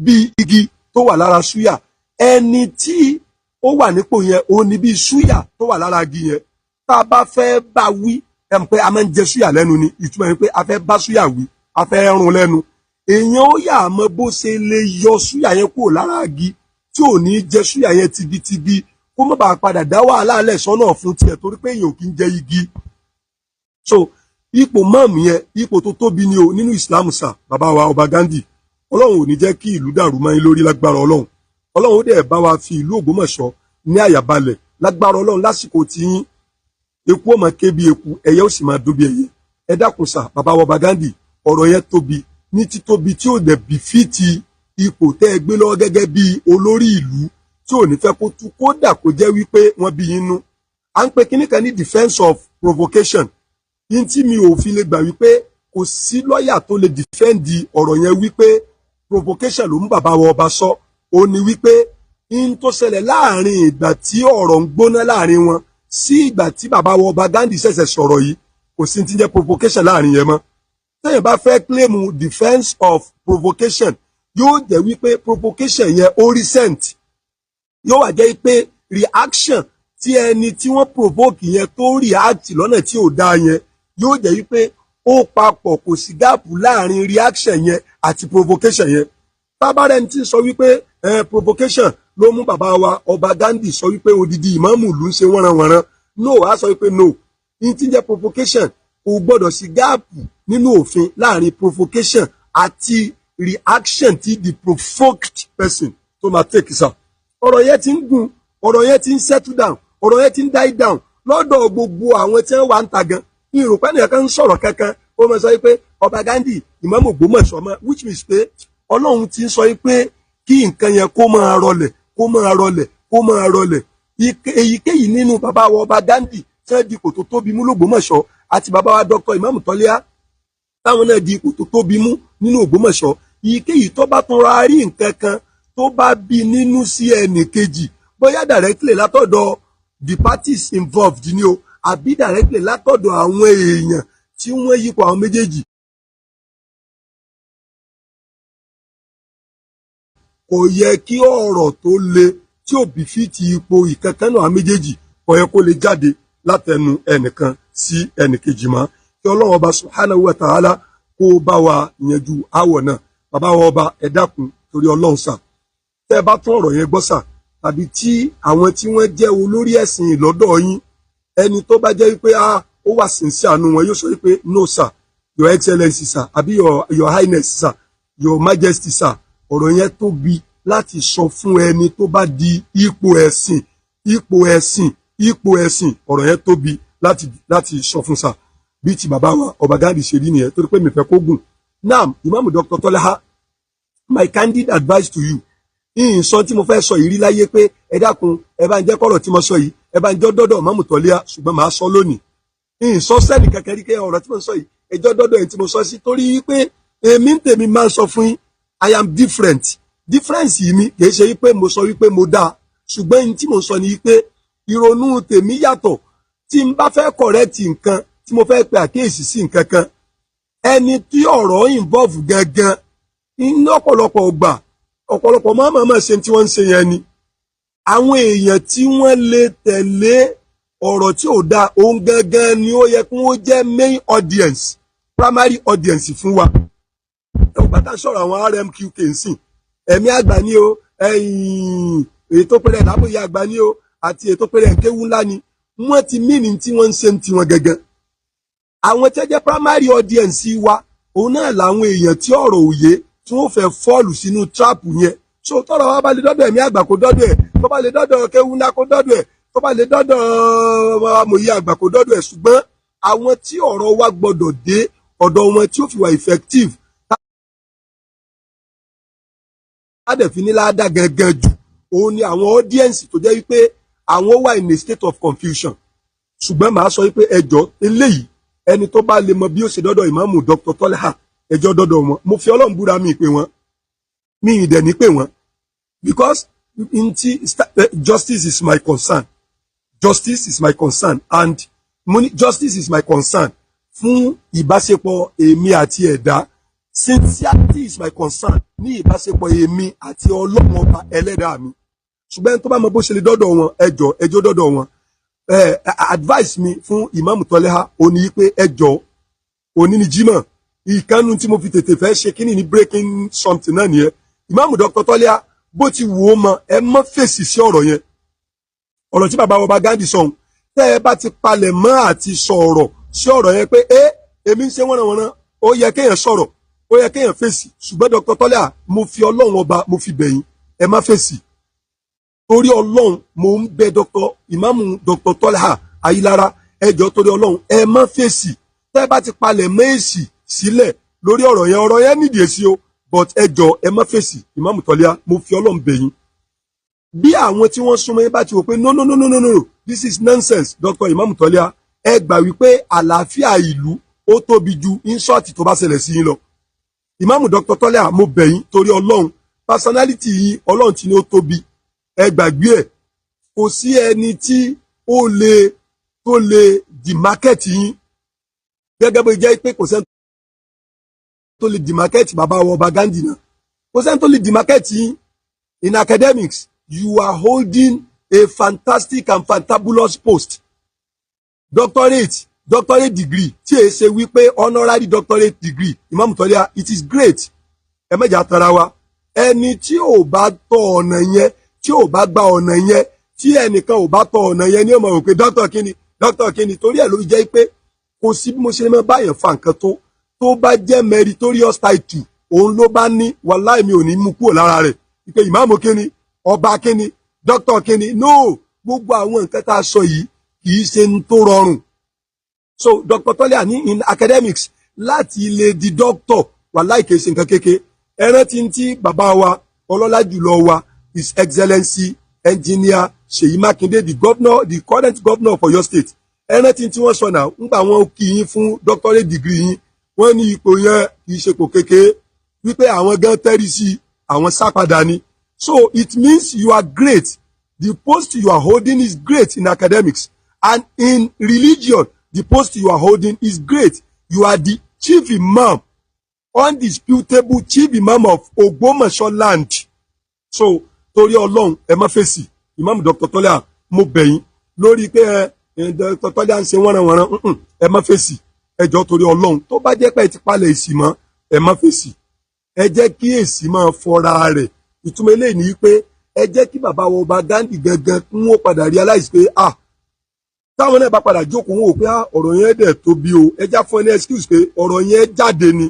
bí igi tó wà lára súyà. Ẹni tí ó wà nípò yẹn, ó ní bí súyà tó wà lára igi yẹn. Tá a bá fẹ́ bá wí, ẹ mọ̀ pé a máa ń jẹ súyà lẹ́nu ni. Ìtumọ̀ yẹn pé a fẹ́ bá súyà wí, a fẹ́ rún lẹ́nu. Èèyàn ó yà mọ bó ṣe lè yọ súyà yẹn kúrò lára igi tí ò ní jẹ súyà yẹn tigitigi, kó má bàa padà dá wàhálà lẹ̀ sọ́nà fún tiẹ̀, torí pé èèyàn ò kí ń jẹ igi. So ipò mọ́ọ̀mù yẹn, ipò tó tóbi ni o nínú Islam sà. Bàbá wa Ọba Gandhi, Ọlọ́run ò ní jẹ́ kí ìlú dàrú mọ́ yín lórí lágbára Ọlọ́run. Ọlọ́run ó dẹ̀ bá wa fi ìlú Ògbómọ̀ṣọ́ ní àyàbalẹ̀ lágbára Ọlọ́run. Lásìkò tí yín, eku ó máa ké bí eku, ẹyẹ ó sì máa dún bí ẹyẹ. Ẹ dákun sà, bàbá wa Ọba Gandhi, ọ̀rọ̀ yẹn tóbi ní títóbi tí ò dẹ̀ bí fìtì ipò tẹ́ ẹ gbé lọ́wọ́ gẹ́gẹ́ bí olórí ìlú tí ò ní fẹ́ kó tú, kódà kó jẹ́ wípé wọ́n bí yín nú. À ń pe kinní kan ní defence of provocation yín tí mi ò fi lè gbà wípé kò sí lọ́ọ̀yà tó lè defend ọ̀rọ̀ yẹn wípé provocation ló mú bàbá wa ọba sọ. Ó ní wípé in tó ṣẹlẹ̀ láàrin ìgbà tí ọ̀rọ̀ ń gbóná láàrin wọn sí ìgbà tí bàbá wa Ọba Gandhi ṣẹ̀ṣẹ̀ sọ̀rọ̀ yìí, kò sí ti jẹ́ provocation láàrin yẹn mọ́. Tẹ́yìn bá fẹ́ claim defence of provocation, yóò jẹ́ wípé provocation yẹn ó recent, yóò wá jẹ́ pé reaction tí ẹni tí wọ́n provoke yẹn tó react lọ́nà tí ò dáa yẹn, yóò jẹ́ wípé ó papọ̀, kò sí gap láàrin reaction yẹn àti provocation yẹn. Tábàárẹ̀ ní ti sọ wípé provocation ló mú bàbá wa Ọba Gandhi sọ wípé odidi ìmáàmù ìlú ń ṣe wọ́nranwọ̀nran, no, á sọ wípé no, ní tí ń jẹ́ provocation, kò gbọ́dọ̀ sí gap nínú òfin láàrin provocation àti reaction tí the provoked person tó máa take sir. Ọ̀rọ̀ yẹn ti ń gùn, ọ̀rọ̀ yẹn ti ń settle down, ọ̀rọ̀ yẹn ti ń die down lọ́dọ̀ gbogbo àwọn tí wọ́n wà ń ta gan. Ní ìròpẹ́ nìkan kan ń sọ̀rọ̀ kankan, ó máa sọ pé Ọba Gandhi, ìmáàmù Ògbómọ̀ṣọ́ mọ́, which means pé Ọlọ́run ti ń sọ pé kí nǹkan yẹn kó máa rọlẹ̀, kó máa rọlẹ̀, kó máa rọlẹ̀. Èyíkéyìí nínú bàbá wa Ọba Gandhi tí wọ́n di ipò tó tóbi mú l'Ògbómọ̀ṣọ́ àti bàbá wa Dr. Ìmáàmù Tọ́líà táwọn náà di ipò tó tóbi mú nínú Ògbómọ̀ṣọ́, èyíkéyìí tó bá tún ra rí nǹkan kan tó bá bí nínú sí ẹnì kejì, bóyá directly látọ̀dọ̀ the parties involved ni o, àbí directly látọ̀dọ̀ àwọn èèyàn tí wọ́n yípo àwọn méjèèjì, kò yẹ kí ọ̀rọ̀ tó le tí ò bí fi ti ipò ìkankan náà àwọn méjèèjì, kò yẹ kó lè jáde látẹnu ẹnìkan sí ẹnìkejì mọ́. Kí Ọlọ́run Ọba subhanahu wa ta'ala kó bá wa yanjú áwọ̀ náà. Bàbá wa ọba, ẹ dákun torí Ọlọ́run sà, tẹ́ ẹ bá tún ọ̀rọ̀ yẹn gbọ́ sà, tàbí tí àwọn tí wọ́n jẹ́ olórí ẹ̀sìn lọ́dọ̀ yín, ẹni tó bá jẹ́ wípé ah, ó wà sincere àánú wọn, yóò sọ wípé no sir, your excellency sir, àbí your highness sir, your majesty sir, ọ̀rọ̀ yẹn tóbi láti sọ fún ẹni tó bá di ipò ẹ̀sìn, ipò ẹ̀sìn, ipò ẹ̀sìn. Ọ̀rọ̀ yẹn tóbi láti sọ fún sà. Bí ti bàbá wa Ọba Gandhi ṣe rí nìyẹn, torí pé mi fẹ́ kó gùn. Now, Imam Dr. Tọ́lá, my candid advice to you, ìyìn tí mo fẹ́ sọ yìí rí láyé pé ẹ dákun, ẹ bá ń jẹ́ kọ́rọ̀ tí mo sọ yìí, ẹ bá ń jọ́ dọ́dọ̀ Imam Tọ́lá, ṣùgbọ́n màá sọ lónìí. Ìyìn sọ sẹ́ẹ̀lì kankan rí kẹ́ ọ̀rọ̀ tí mo sọ yìí, ẹjọ́ dọ́dọ̀ ẹ̀ tí mo sọ sí, torí pé èmi ń tèmi máa ń sọ fún yín, I am different. Difference yìí mi kì í ṣe wípé mo sọ wípé mo dáa, ṣùgbọ́n ní tí mo sọ ni wípé ìrònú tèmi yàtọ̀. Tí n bá fẹ́ correct nǹkan, tí mo fẹ́ pe àkíyèsí sí nǹkan kan, ẹni tí ọ̀rọ̀ involve gangan ní ọ̀pọ̀lọpọ̀ ọgbà, ọ̀pọ̀lọpọ̀ máa máa ṣe tí wọ́n ń ṣe yẹn ni àwọn èèyàn tí wọ́n lè tẹ̀lé ọ̀rọ̀ tí ò dáa, òun gangan ni ó yẹ kí wọ́n jẹ́ main audience, primary audience fún wa. Ẹ ò bàtà sọ̀rọ̀ àwọn RMQK ń sìn, ẹ̀mí àgbà ni o, èyí tó pẹ́rẹ́ lábòye àgbà ni o, àti èyí tó pẹ́rẹ́ nkéwu ńlá ni, wọ́n ti mí ní tí wọ́n ń ṣe ti wọn gangan. Àwọn tí wọ́n jẹ́ primary audience wa, òun náà làwọn èèyàn tí ọ̀rọ̀ òye tí wọ́n fẹ́ fall sínú trap yẹn. So tọ́rọ̀ wa bá lè dọ́dọ̀ ẹ̀mí àgbà, kó dọ́dọ̀ ẹ̀, tó bá lè dọ́dọ̀ kéwu ńlá, kó dọ́dọ̀ ẹ̀, tó bá lè dọ́dọ̀ amòye àgbà, kó dọ́dọ̀ ẹ̀. Ṣùgbọ́n àwọn tí ọ̀rọ̀ wa gbọ́dọ̀ dé ọ̀dọ̀ wọn tí ó fi wà effective, tá dẹ̀ fi ní láàdá gangan jù, òun ni àwọn audience tó jẹ́ wípé àwọn wà in a state of confusion. Ṣùgbọ́n màá sọ wípé ẹjọ́ eléyìí, ẹni tó bá lè mọ bí ó ṣe dọ́dọ̀ Ìmáàmù Dr. Tọ́lá, ẹjọ́ dọ́dọ̀ wọn. Mo fi Ọlọ́run búra, mi pè wọ́n, mi ì dẹ̀ ní pè wọ́n, because nti justice is my concern, justice is my concern and Mo ní justice is my concern fún ìbáṣepọ̀ èmi àti ẹ̀dá. Sincerity is my concern ní ìbáṣepọ̀ èmi àti Ọlọ́run Ọba ẹlẹ́dàá mi. Ṣùgbọ́n tó bá mọ bó ṣe lè dọ́dọ̀ wọn, ẹ jọ̀ọ́, ẹ jọ̀ọ́, dọ́dọ̀ wọn. Advice mi fún Imam Tọ́lẹ́há ó ní pé, ẹ jọ̀ọ́, òní ni Jímọ̀. Ìkànnù tí mo fi tètè fẹ́ ṣe kíní ní breaking something náà nìyẹn. Imam Dr. Tọ́lẹ́há, bó ti wù ó mọ, ẹ mọ́ fèsì sí ọ̀rọ̀ yẹn, ọ̀rọ̀ tí bàbá ọba Gandhi sọ̀hún. Tẹ́ ẹ bá ti palẹ̀ mọ́ àti sọ̀rọ̀ sí ọ̀rọ̀ yẹn pé ẹ èmi ń ṣe wọ́nranwọ́nran, ó yẹ kéèyàn sọ̀rọ̀, ó yẹ kéèyàn fèsì. Ṣùgbọ́n Dr. Tọ́lẹ́há, mo fi Ọlọ́run Ọba, mo fi bẹ̀yìn, ẹ má fèsì. Torí Ọlọ́run, mo ń bẹ Dr. Ìmáàmù Dr. Tọ́lẹ́há Ayílára, ẹ jọ̀ọ́, torí Ọlọ́run, ẹ má fèsì. Tẹ́ ẹ bá ti palẹ̀ mọ́ èsì sílẹ̀ lórí ọ̀rọ̀ yẹn, ọ̀rọ̀ yẹn nídìí èsì o, but ẹ jọ̀ọ́, ẹ má fèsì. Ìmáàmù Tọ́lẹ́há, mo fi Ọlọ́run bẹ̀yìn. Bí àwọn tí wọ́n súnmọ́ yín bá ti wò pé no, no, no, no, no, no, this is nonsense, Dr. Ìmáàmù Tọ́lẹ́há, ẹ gbà wípé àlàáfíà ìlú ó tóbi ju insult tó bá ṣẹlẹ̀ sí yín lọ. Ìmáàmù Dr. Tọ́lẹ́há, mo bẹ̀ yín torí Ọlọ́run. Personality yín, Ọlọ́run tí ní ó tóbi, ẹ gbàgbé ẹ̀. Kò sí ẹni tí ó lè tó lè demarket yín, gẹ́gẹ́ bó jẹ́ pé kò sẹ́ni tó lè demarket bàbá wa ọba Gandhi náà, kò sẹ́ni tó lè demarket yín. In academics, you are holding a fantastic and fantabulous post, doctorate degree, tí èé ṣe wípé honorary doctorate degree. Imam Tọ́lẹ́há, it is great. Ẹ mẹ́jà tara wa. Ẹni tí ò bá tọ ọ̀nà yẹn, tí ò bá gba ọ̀nà yẹn, tí ẹnìkan ò bá tọ ọ̀nà yẹn ní, ó máa rò pé doctor kíni, doctor kíni. Torí ẹ̀ ló fi jẹ́ pé kò sí bí mo ṣe máa báyàn fa nǹkan tó bá jẹ́ meritorious title, òun ló bá ní, wàláì, mi ò ní mú kúrò lára rẹ̀ pé ìmáàmù kíni, ọba kíni, doctor kíni. No, gbogbo àwọn nǹkan tá a sọ yìí kì í ṣe ń tó rọrùn. So Dr. Tọ́lẹ́há ní in academics, láti lè di doctor, wàláì, kì í ṣe nǹkan kéke. Ẹ rántí tí bàbá wa ọlọ́lá jùlọ wa, His Excellency Engineer Ṣèyí Mákindé, the governor, the current governor of Ọ̀yọ́ State, ẹ rántí tí wọ́n sọ náà ńgbà wọn kí yín fún doctorate degree yín. Wọ́n ní ipò yẹn kì í ṣe ipò kékeré, wípé àwọn gan tẹ́rí sí àwọn sápadà ni. So it means you are great. The post you are holding is great in academics, and in religion, the post you are holding is great. You are the chief imam, undisputable chief imam of Ògbómọ̀ṣọ́ land. So torí Ọlọ́run, ẹ má fèsì. Imam Dr. Tọ́lá, mo bẹ̀ yín lórí pé ẹ Dr. Tọ́lá ń ṣe wọ́nranwọ̀nran, ẹ má fèsì. Ẹ jọ̀ọ́, torí Ọlọ́run, tó bá jẹ́ pé ẹ ti palẹ̀ èsì mọ́, ẹ má fèsì. Ẹ jẹ́ kí èsì máa fọra rẹ̀. Ìtumọ̀ eléyìí ni wípé ẹ jẹ́ kí bàbá wa ọba Gandhi gangan kún ó padà realize pé, ah, táwọn náà bá padà jókòó, wọn ò pé, ah, ọ̀rọ̀ yẹn dẹ̀ tóbi o. Ẹ já fún ẹ ní excuse pé ọ̀rọ̀ yẹn jáde ni,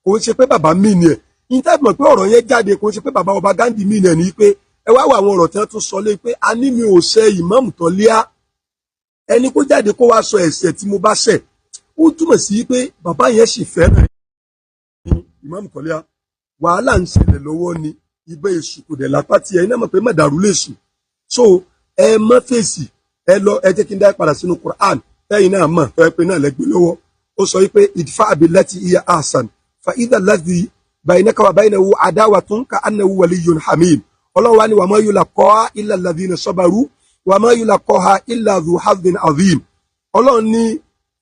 kò ń ṣe pé bàbá mi ni ẹ̀. Ìtẹ́ mọ̀ pé ọ̀rọ̀ yẹn jáde, kò ń ṣe pé bàbá ọba Gandhi mi ni ẹ̀, ní pé ẹ wá wọ àwọn ọ̀rọ̀ tí wọ́n tún sọ lé pé a ní mi ò ṣe Ìmáàmù Tọ́líà, ẹni kó jáde kó wá sọ ẹ̀ṣẹ̀ tí mo bá ṣẹ̀. Ó túmọ̀ sí pé bàbá yẹn sì fẹ́ràn Ìmáàmù Tọ́líà. Wàhálà ń ṣẹlẹ̀ lọ́wọ́ ni, ibẹ̀ èṣù kò dẹ̀ lápá tí ẹ̀yin náà mọ̀ pé mọ̀dàrú lè sùn. So ẹ má fèsì. Ẹ lọ, ẹ jẹ́ kí n dá padà sínú Quran tẹ́yìn náà mọ̀ tọ́ ẹ pé náà lẹ́gbẹ̀ẹ́ lọ́wọ́. Ó sọ wípé idfa billati hiya ahsan fa idha alladhi baynaka wa baynahu adawatun ka annahu waliyyun hamim. Ọlọ́run wa ni wa ma yulaqaha illa alladhina sabaru wa ma yulaqaha illa dhu hadhin azim. Ọlọ́run ní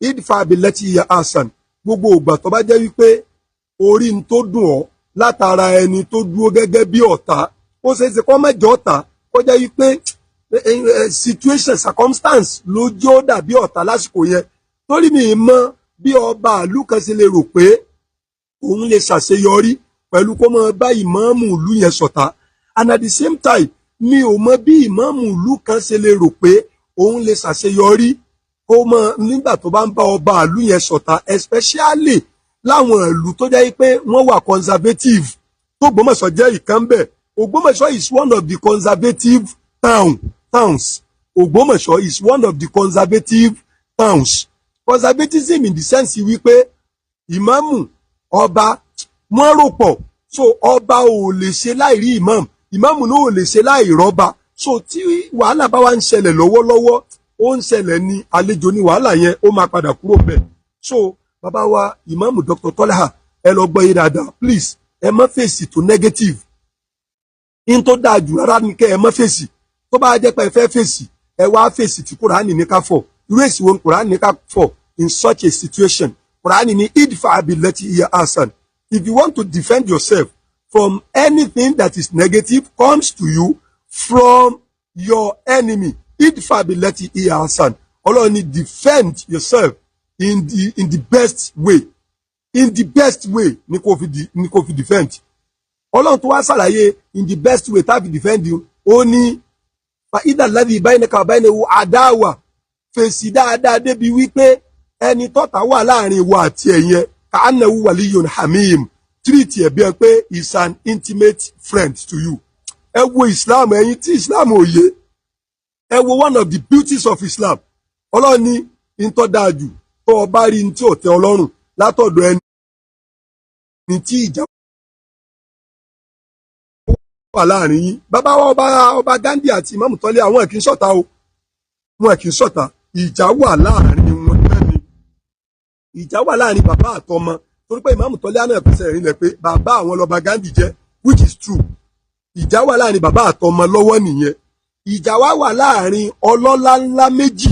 idfa billati hiya ahsan. Gbogbo ìgbà tó bá jẹ́ wípé orí ń tó dùn ọ́ látara ẹni tó dúró gẹ́gẹ́ bí ọ̀tá, ó ṣeé ṣe kó má jẹ́ ọ̀tá, kó jẹ́ wípé situation, circumstance ló jẹ́ ó dàbí ọ̀tá lásìkò yẹn. Torí mi mọ bí ọba ìlú kan ṣe lè rò pé òun lè ṣàṣeyọrí pẹ̀lú kó máa bá ìmáàmù ìlú yẹn ṣọ̀tá, and at the same time, mi ò mọ bí ìmáàmù ìlú kan ṣe lè rò pé òun lè ṣàṣeyọrí kó mọ nígbà tó bá ń bá ọba ìlú yẹn ṣọ̀tá, especially láwọn ìlú tó jẹ́ pé wọ́n wà conservative, tó Ògbómọ̀ṣọ́ jẹ́ ìkan bẹ́ẹ̀. Ògbómọ̀ṣọ́ is one of the conservative towns. Ògbómọ̀ṣọ́ is one of the conservative towns. Conservatism in the sense wípé ìmáàmù, ọba, wọ́n rò pọ̀. So ọba ò lè ṣe láì rí ìmáàmù, ìmáàmù náà ò lè ṣe láì rọ́ba. So tí wàhálà bá wá ń ṣẹlẹ̀ lọ́wọ́lọ́wọ́, ó ń ṣẹlẹ̀ ní àlejò ní wàhálà yẹn, ó máa padà kúrò ńbẹ̀. So bàbá wa Ìmáàmù Dr. Tọ́lá, ẹ lọ gbọ́ yé dáadáa. Please, ẹ má fèsì tó negative in tó dáa jù rárá ni kẹ́ ẹ má fèsì. Tó bá jẹ́ pé ẹ fẹ́ fèsì, ẹ wá fèsì tí Kùránì ní ká fọ̀. Irú èsì wo ni Kùránì ní ká fọ̀ in such a situation? Kùránì ní idfa billati hiya ahsan. If you want to defend yourself from anything that is negative comes to you from your enemy, idfa billati hiya ahsan. Ọlọ́run ní defend yourself in the best way. In the best way ní kò fi defend. Ọlọ́run tó wá ṣàlàyé in the best way tá fi defend you. Ó ní fa idha alladhi baynaka wa baynahu adawa, fèsì dáadáa débi wípé ẹni tọ́ta wà láàrin ìwọ àti ẹ̀yẹn, ka'annahu waliyyun hamim, treat ẹ̀ bí ẹ pé is an intimate friend to you. Ẹ wo Islam, ẹ̀yin tí Islam ò yé, ẹ wo one of the beauties of Islam. Ọlọ́run ní ntọ́ dáa jù, tó o bá rí ní tí ò tẹ́ Ọlọ́run látọ̀dọ̀ ẹni tí ìjà wà láàrin yín. Bàbá wa ọba Gandhi àti Imam Tọ́lé, àwọn kì í ṣọ̀tá o, wọn kì í ṣọ̀tá. Ìjà wà láàrin wọn náà ni, ìjà wà láàrin bàbá àtọmọ, torí pé Imam Tọ́lé àná ẹ̀fẹsẹ̀ rinlẹ̀ pé bàbá àwọn lọ́ba Gandhi jẹ́, which is true. Ìjà wà láàrin bàbá àtọmọ lọ́wọ́ nìyẹn. Ìjà wá wà láàrin ọlọ́lá ńlá méjì.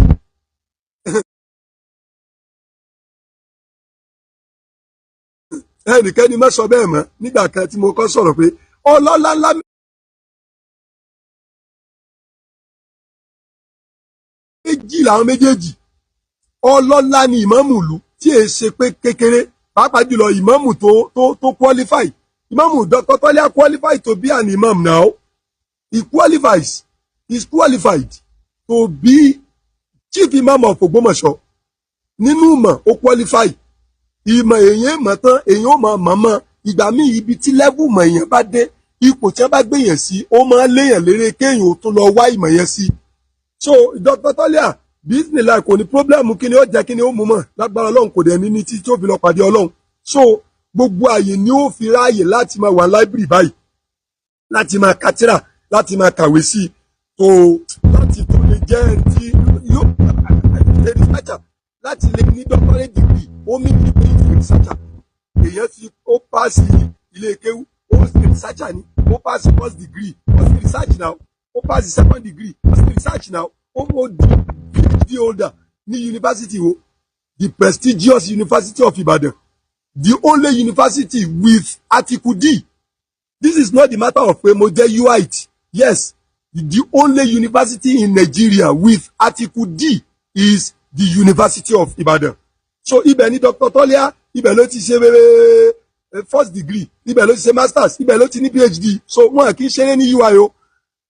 Ẹnìkẹ́ni má sọ bẹ́ẹ̀ mọ́. Nígbà kan tí mo kọ́ sọ̀rọ̀ pé ọlọ́lá ńlá méjì làwọn méjèèjì. Ọlọ́lá ni ìmáàmù ìlú tí èé ṣe pé kékeré, pàápàá jùlọ ìmáàmù tó qualify. Ìmáàmù Dr. Tọ́lá qualify to be an imam now. He qualifies, he is qualified to be chief imam of Ògbómọ̀ṣọ́. Nínú ìmọ̀, ó qualify. Ìmọ̀ èèyàn mọ̀ tán, èèyàn ó mọ̀ mọ̀ mọ̀. Ìgbà míì, ibi tí level mọ̀ èèyàn bá dé, ipò tí wọ́n bá gbéyàn sí, ó máa ń léèyàn léré kéèyàn ó tún lọ wá ìmọ̀ yẹn sí. So Dr. Tọ́lá bismillah kò ní problem. Kí ni ó jẹ́, kí ni ó mú mọ̀ lágbára Ọlọ́run, kò dẹ̀ ní ní títí tó fi lọ pàdé Ọlọ́run. So gbogbo àyè ni ó fi ráàyè láti máa wà library báyìí, láti máa katira, láti máa kàwé sí i, tó láti tó lè jẹ́ ẹni tí yóò ṣe researcher, láti lè ní doctorate degree. Ó mí ní pé ìfẹ́ researcher èèyàn ti ó pass ilé kéwú, ó ṣe researcher ni. Ó pass first degree, ó ṣe research now. Ó pass second degree, ó ṣe research now. Ó di PhD holder ní university wo? The prestigious University of Ibadan, the only university with Article D. This is not the matter of pé mo jẹ́ UIT. Yes, the only university in Nigeria with Article D is the University of Ibadan. So ibẹ̀ ni Dr. Tolia, ibẹ̀ ló ti ṣe first degree, ibẹ̀ ló ti ṣe masters, ibẹ̀ ló ti ní PhD. So wọn kì í ṣeré ní UI o.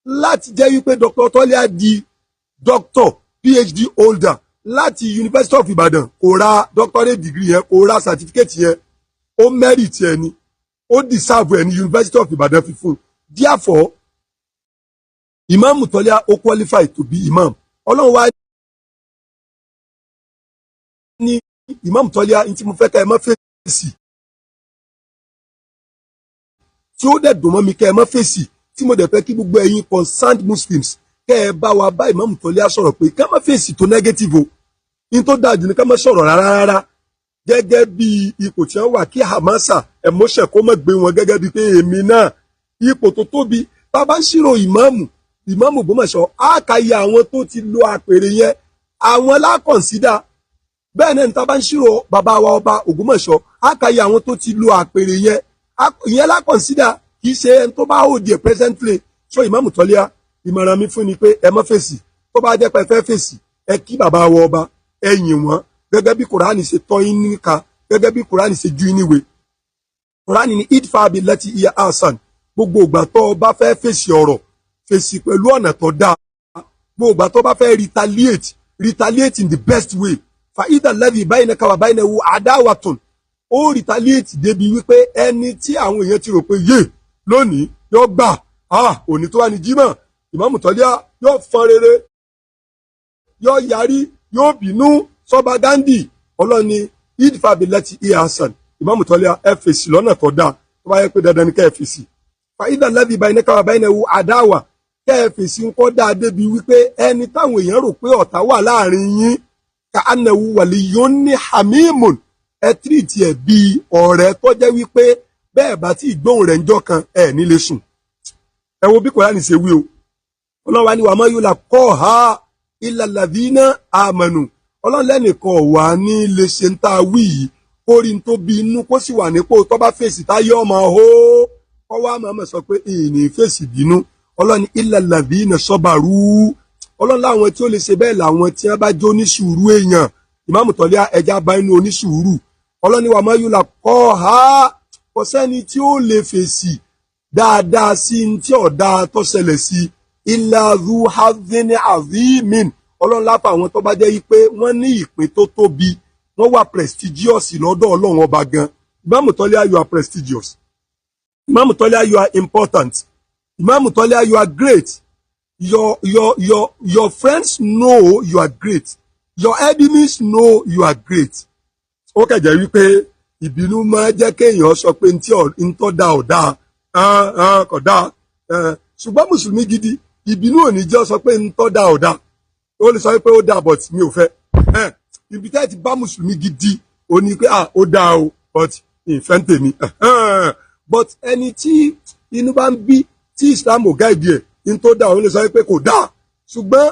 Láti jẹ́ wípé Dr. Tolia di doctor, PhD holder láti University of Ibadan, kò ra doctorate degree yẹn, kò ra certificate yẹn, ó merit ẹ ni, ó deserve ẹ ní University of Ibadan fi fún un. Therefore, Imam Tọ́lá ó qualify to be imam. Ọlọ́run wá ní Imam Tọ́lá ní tí mo fẹ́ ká ẹ má fèsì, tí ó dẹ̀ dùn mọ́ mi kẹ́ ẹ má fèsì, tí mo dẹ̀ fẹ́ kí gbogbo ẹ̀yin concerned Muslims kẹ́ ẹ bá wa bá Imam Tọ́lá sọ̀rọ̀ pé ká má fèsì tó negative o. Ní tó dáa jù ní ká má sọ̀rọ̀ rárá rárá, gẹ́gẹ́ bí ipò tí wọ́n wà, kí hamasa emotion kó má gbé wọn, gẹ́gẹ́ bí pé èmi náà ipò tó tóbi. Tá a bá ń ṣírò ìmáàmù, ìmáàmù Ògbómọ̀ṣọ́, á ka iye àwọn tó ti lo àpèrè yẹn, àwọn la consider. Bẹ́ẹ̀ náà ní tá a bá ń ṣírò bàbá wa ọba Ògbómọ̀ṣọ́, á ka iye àwọn tó ti lo àpèrè yẹn, ìyẹn la consider, kì í ṣe ẹni tó bá hold it presently. So Ìmáàmù Tọ́líà, ìmọ̀ràn mi fún ni pé ẹ má fèsì. Tó bá jẹ́ pé ẹ fẹ́ fèsì, ẹ kí bàbá wa ọba, ẹ yìn wọ́n gẹ́gẹ́ bí Kùránì ṣe tọ́ yín níka, gẹ́gẹ́ bí Kùránì ṣe ju yín níwèé. Kùránì ní idfa billati hiya ahsan. Gbogbo ìgbà tó o bá fẹ́ fèsì ọ̀rọ̀, fèsì pẹ̀lú ọ̀nà tó dáa. Gbogbo ìgbà tó o bá fẹ́ retaliate, retaliate in the best way. Fa idha alladhi baynaka wa baynahu adawatun, ó retaliate débi wípé ẹni tí àwọn èèyàn ti rò pé yé lónìí yóò gbà, ah, òní tó wà ní Jímọ̀, Ìmáàmù Tọ́líà yóò fọn rere, yóò yarí, yóò bínú sọba Gandhi, ọlọ́ni idfa billati hiya ahsan. Ìmáàmù Tọ́líà, ẹ fèsì lọ́nà tó dáa. Tó bá yẹ pé dandan ni kẹ́ ẹ fèsì, fa idha alladhi baynaka wa baynahu adawa, kẹ́ ẹ fèsì ńkọ́ dáa débi wípé ẹni táwọn èèyàn rò pé ọ̀tá wà láàrin yín, ka annahu waliyyun hamimun, ẹ treat ẹ̀ bíi ọ̀rẹ́ tó jẹ́ wípé bẹ́ẹ̀ bá tí ìgbóhùn rẹ̀ ń jọ́ kan ẹ̀ nílé sùn. Ẹ wo bí Kùránì ṣe wí o. Ọlọ́wà ni wà má yulaqaha Illa alladhina amanu. Ọlọ́run lẹ́nìkan wà ní lè ṣe ń tá a wí yìí, kó rí n tó bí inú, kó sì wà nípò tó bá fèsì táyé ọmọ hó, kó wá mọ̀ọ́mọ̀ sọ pé ìní fèsì bínú. Ọlọ́run illa alladhina sabaru. Ọlọ́run láwọn tí ó lè ṣe bẹ́ẹ̀ làwọn tí wọ́n bá jó ní sùúrù èèyàn. Ìmáàmù Tọ́líà, ẹja bá inú onísùúrù. Ọlọ́run wa ma yulaqaha, kò sẹ́ni tí ó lè fèsì dáadáa sí ní tí ọ̀dà tó ṣẹlẹ̀ sí, illa dhu hadhin azimin. Ọlọ́run láfa àwọn tó bá jẹ́ wípé wọ́n ní ìpín tó tóbi, wọ́n wà prestigious lọ́dọ̀ Ọlọ́run Ọba gan. Ìmáàmù Tọ́líà, you are prestigious. Ìmáàmù Tọ́líà, you are important. Ìmáàmù Tọ́líà, you are great. Your friends know you are great. Your enemies know you are great. Ó kẹ̀jẹ́ wípé ìbínú máa jẹ́ kéèyàn sọ pé ntí ntọ́ da ọ̀dà kò dáa. Ṣùgbọ́n mùsùlùmí gidi, ìbínú ò ní jẹ́ sọ pé ntọ́ da ọ̀dà. Ó lè sọ pé ó dáa, but mi ò fẹ́. Ibi tẹ́ ti bá mùsùlùmí gidi, ó ní pé, ah, ó dáa o, but ìfẹ́ ń tèmi. But ẹni tí inú bá ń bí, tí Islam ò guide ẹ̀, ní tó dáa, ó lè sọ pé kò dáa. Ṣùgbọ́n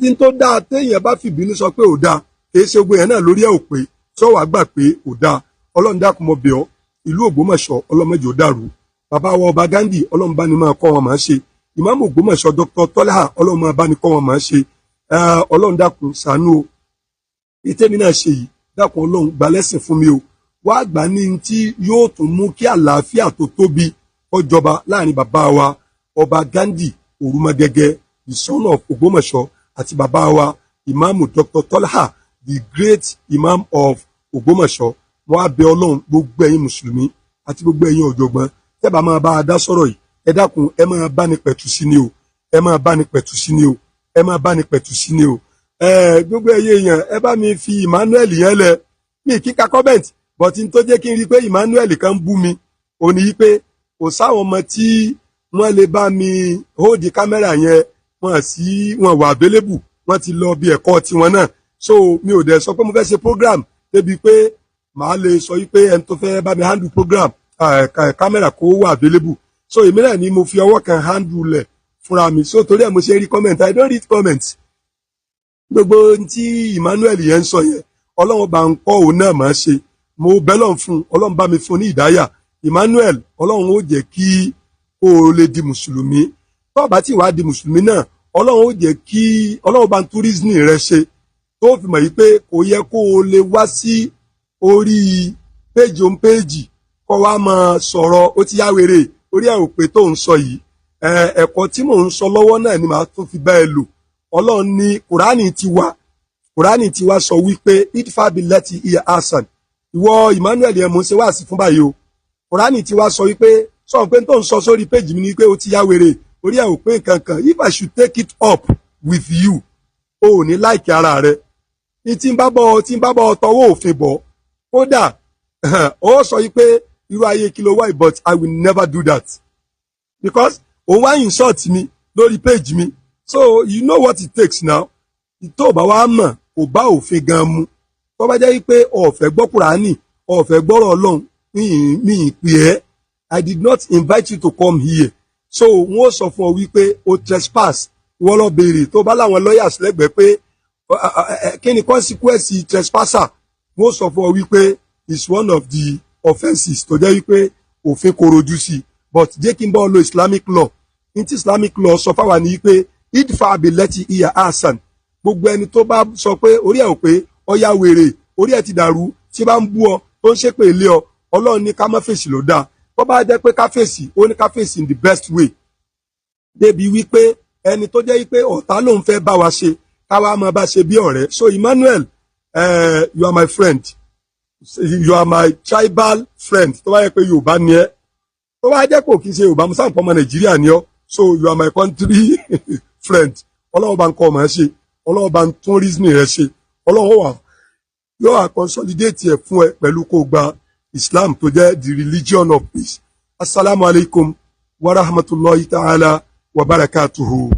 ní tó dáa, téèyàn bá fìbínú sọ pé ò dáa, kì í ṣe gbogbo yẹn náà lórí ẹ̀ ò pé tí ó wàá gbà pé ò dáa. Ọlọ́run dákun, mo bẹ̀ ọ́. Ìlú Ògbómọ̀ṣọ́, ọlọ́mọdé ò dàrú. Bàbá wa Ọba Gandhi, Ọlọ́run bá ní máa kọ́ wọn máa ṣe. Ìmáàmù Ògbómọ̀ṣọ́ Dr. Tọ́lá, Ọlọ́run máa bá ní kọ́ wọn máa ṣe. Ọlọ́run dákun, ṣàánú o. Ìtẹ́mi náà ṣe yìí, dákun Ọlọ́run, gbà lẹ́sìn fún mi o. Wá gbà ní tí yóò tún mú kí àlàáfíà tó tóbi kó jọba láàrin bàbá wa Ọba Gandhi Òrùmọgẹgẹ, the son of Ògbómọ̀ṣọ́, àti bàbá wa Ìmáàmù Dr. Tọ́lá, the great Imam of Ògbómọ̀ṣọ́. Wọ́n á bẹ Ọlọ́run. Gbogbo ẹ̀yin mùsùlùmí àti gbogbo ẹ̀yin ọ̀jọ̀gbọ́n tẹ́ bá máa bá a dá sọ̀rọ̀ yìí, ẹ dákun, ẹ máa bá ní pẹ̀tù sí ni o, ẹ máa bá ní pẹ̀tù sí ni o, ẹ máa bá ní pẹ̀tù sí ni o. Ẹ gbogbo ẹ̀yin èèyàn, ẹ bá mi fi Emmanuel yẹn lẹ̀. Mi kíka comment, but n tó jẹ́ kí n rí i pé Emmanuel kan bú mi ò ní í pé kò sáwọn ọmọ tí wọ́n lè bá mi hold camera yẹn, wọ́n sí wọn wà available, wọ́n ti lọ bí ẹ̀kọ́ tiwọn náà. So mi ò dẹ̀ sọ pé mo fẹ́ ṣe program débi pé màá lè sọ wípé ẹni tó fẹ́ bá mi handle program, camera, kó wà available. So èmi náà ni mo fi ọwọ́ kan handle lẹ̀ fúnra mi. So torí ẹ̀ mo ṣe rí comment. I don't read comment. Gbogbo tí Emmanuel yẹn ń sọ yẹn, Ọlọ́run bá ń kọ́ òun náà máa ṣe. Mo bẹ́lọ̀ fún Ọlọ́run, bá mi fún ní ìdáyà. Emmanuel, Ọlọ́run ó jẹ́ kí kó o lè di mùsùlùmí. Tó bá tí wàá di mùsùlùmí náà, Ọlọ́run ó jẹ́ kí Ọlọ́run bá ń tún reasoning rẹ ṣe, tó fi mọ̀ yìí pé kò yẹ kó o lè wá sí orí péjì òun péjì kó wá máa sọ̀rọ̀ ó ti yá wèrè, orí ẹ̀ ò pé tó ń sọ yìí. Ẹ̀kọ́ tí mò ń sọ lọ́wọ́ náà ni màá tún fi bá ẹ lò. Ọlọ́run ní Kùránì ti wá, Kùránì ti wá sọ wípé idfa billati hiya ahsan. Ìwọ Emmanuel yẹn, mò ń ṣe wáàsí fún báyìí o. Kùránì ti wá sọ wípé, sọ pé tó ń sọ sórí péjì mi ni pé ó ti yá wèrè, orí ẹ̀ ò pé nǹkan kan. If I should take it up with you, o ò ní like ara rẹ ní tí ń bá bọ̀ tọwọ́ òfin bọ̀. Kódà ó sọ wípé irú ayé kí ló wáyé, but I will never do that because òun wá insult mi lórí page mi. So you know what it takes now. Tó o bá wá mọ̀, kò bá òfin gan mu. Tó bá jẹ́ wípé o fẹ́ gbọ́ Kùránì, o fẹ́ gbọ́rọ̀ Ọlọ́run, mi ì pè ẹ́. I did not invite you to come here. So wọ́n sọ fún ọ wípé o trespass. Wọ́n lọ béèrè tó bá láwọn lawyers lẹ́gbẹ̀ẹ́ pé kí ni consequence trespasser. Wọ́n sọ fún ọ wípé it's one of the offences tó jẹ́ wípé òfin korojú sí. But jẹ́ kí n bọ́ lo Islamic law. Ní tí Islamic law sọ fáwa ní wípé idfa billati hiya ahsan. Gbogbo ẹni tó bá sọ pé orí ẹ̀ ò pé, ọya wèrè, orí ẹ̀ ti dàrú, tí bá ń bú ọ, tó ń ṣépè lé ọ, Ọlọ́run ní ká má fèsì ló dáa. Tó bá jẹ́ pé ká fèsì, ó ní ká fèsì in the best way, débi wípé ẹni tó jẹ́ wípé ọ̀tá lòun fẹ́ bá wa ṣe, káwa máa bá ṣe bí ọ̀rẹ́. So Emmanuel, you are my friend, you are my tribal friend. Tó bá yẹ pé Yorùbá ni ẹ́, tó bá jẹ́ kò kí n ṣe Yorùbá, musa nǹkan ọmọ Nàìjíríà ni ọ́. So you are my country friend. Ọlọ́run bá ń kọ́ ọmọ ẹ ṣe, Ọlọ́run bá ń tún reasoning rẹ ṣe. Ọlọ́run wà yóò wá consolidate ẹ̀ fún ẹ pẹ̀lú kó gba Islam tó jẹ́ the religion of peace. Asalaamualeykum wa rahmatulahi ta'ala wa barakatuhu.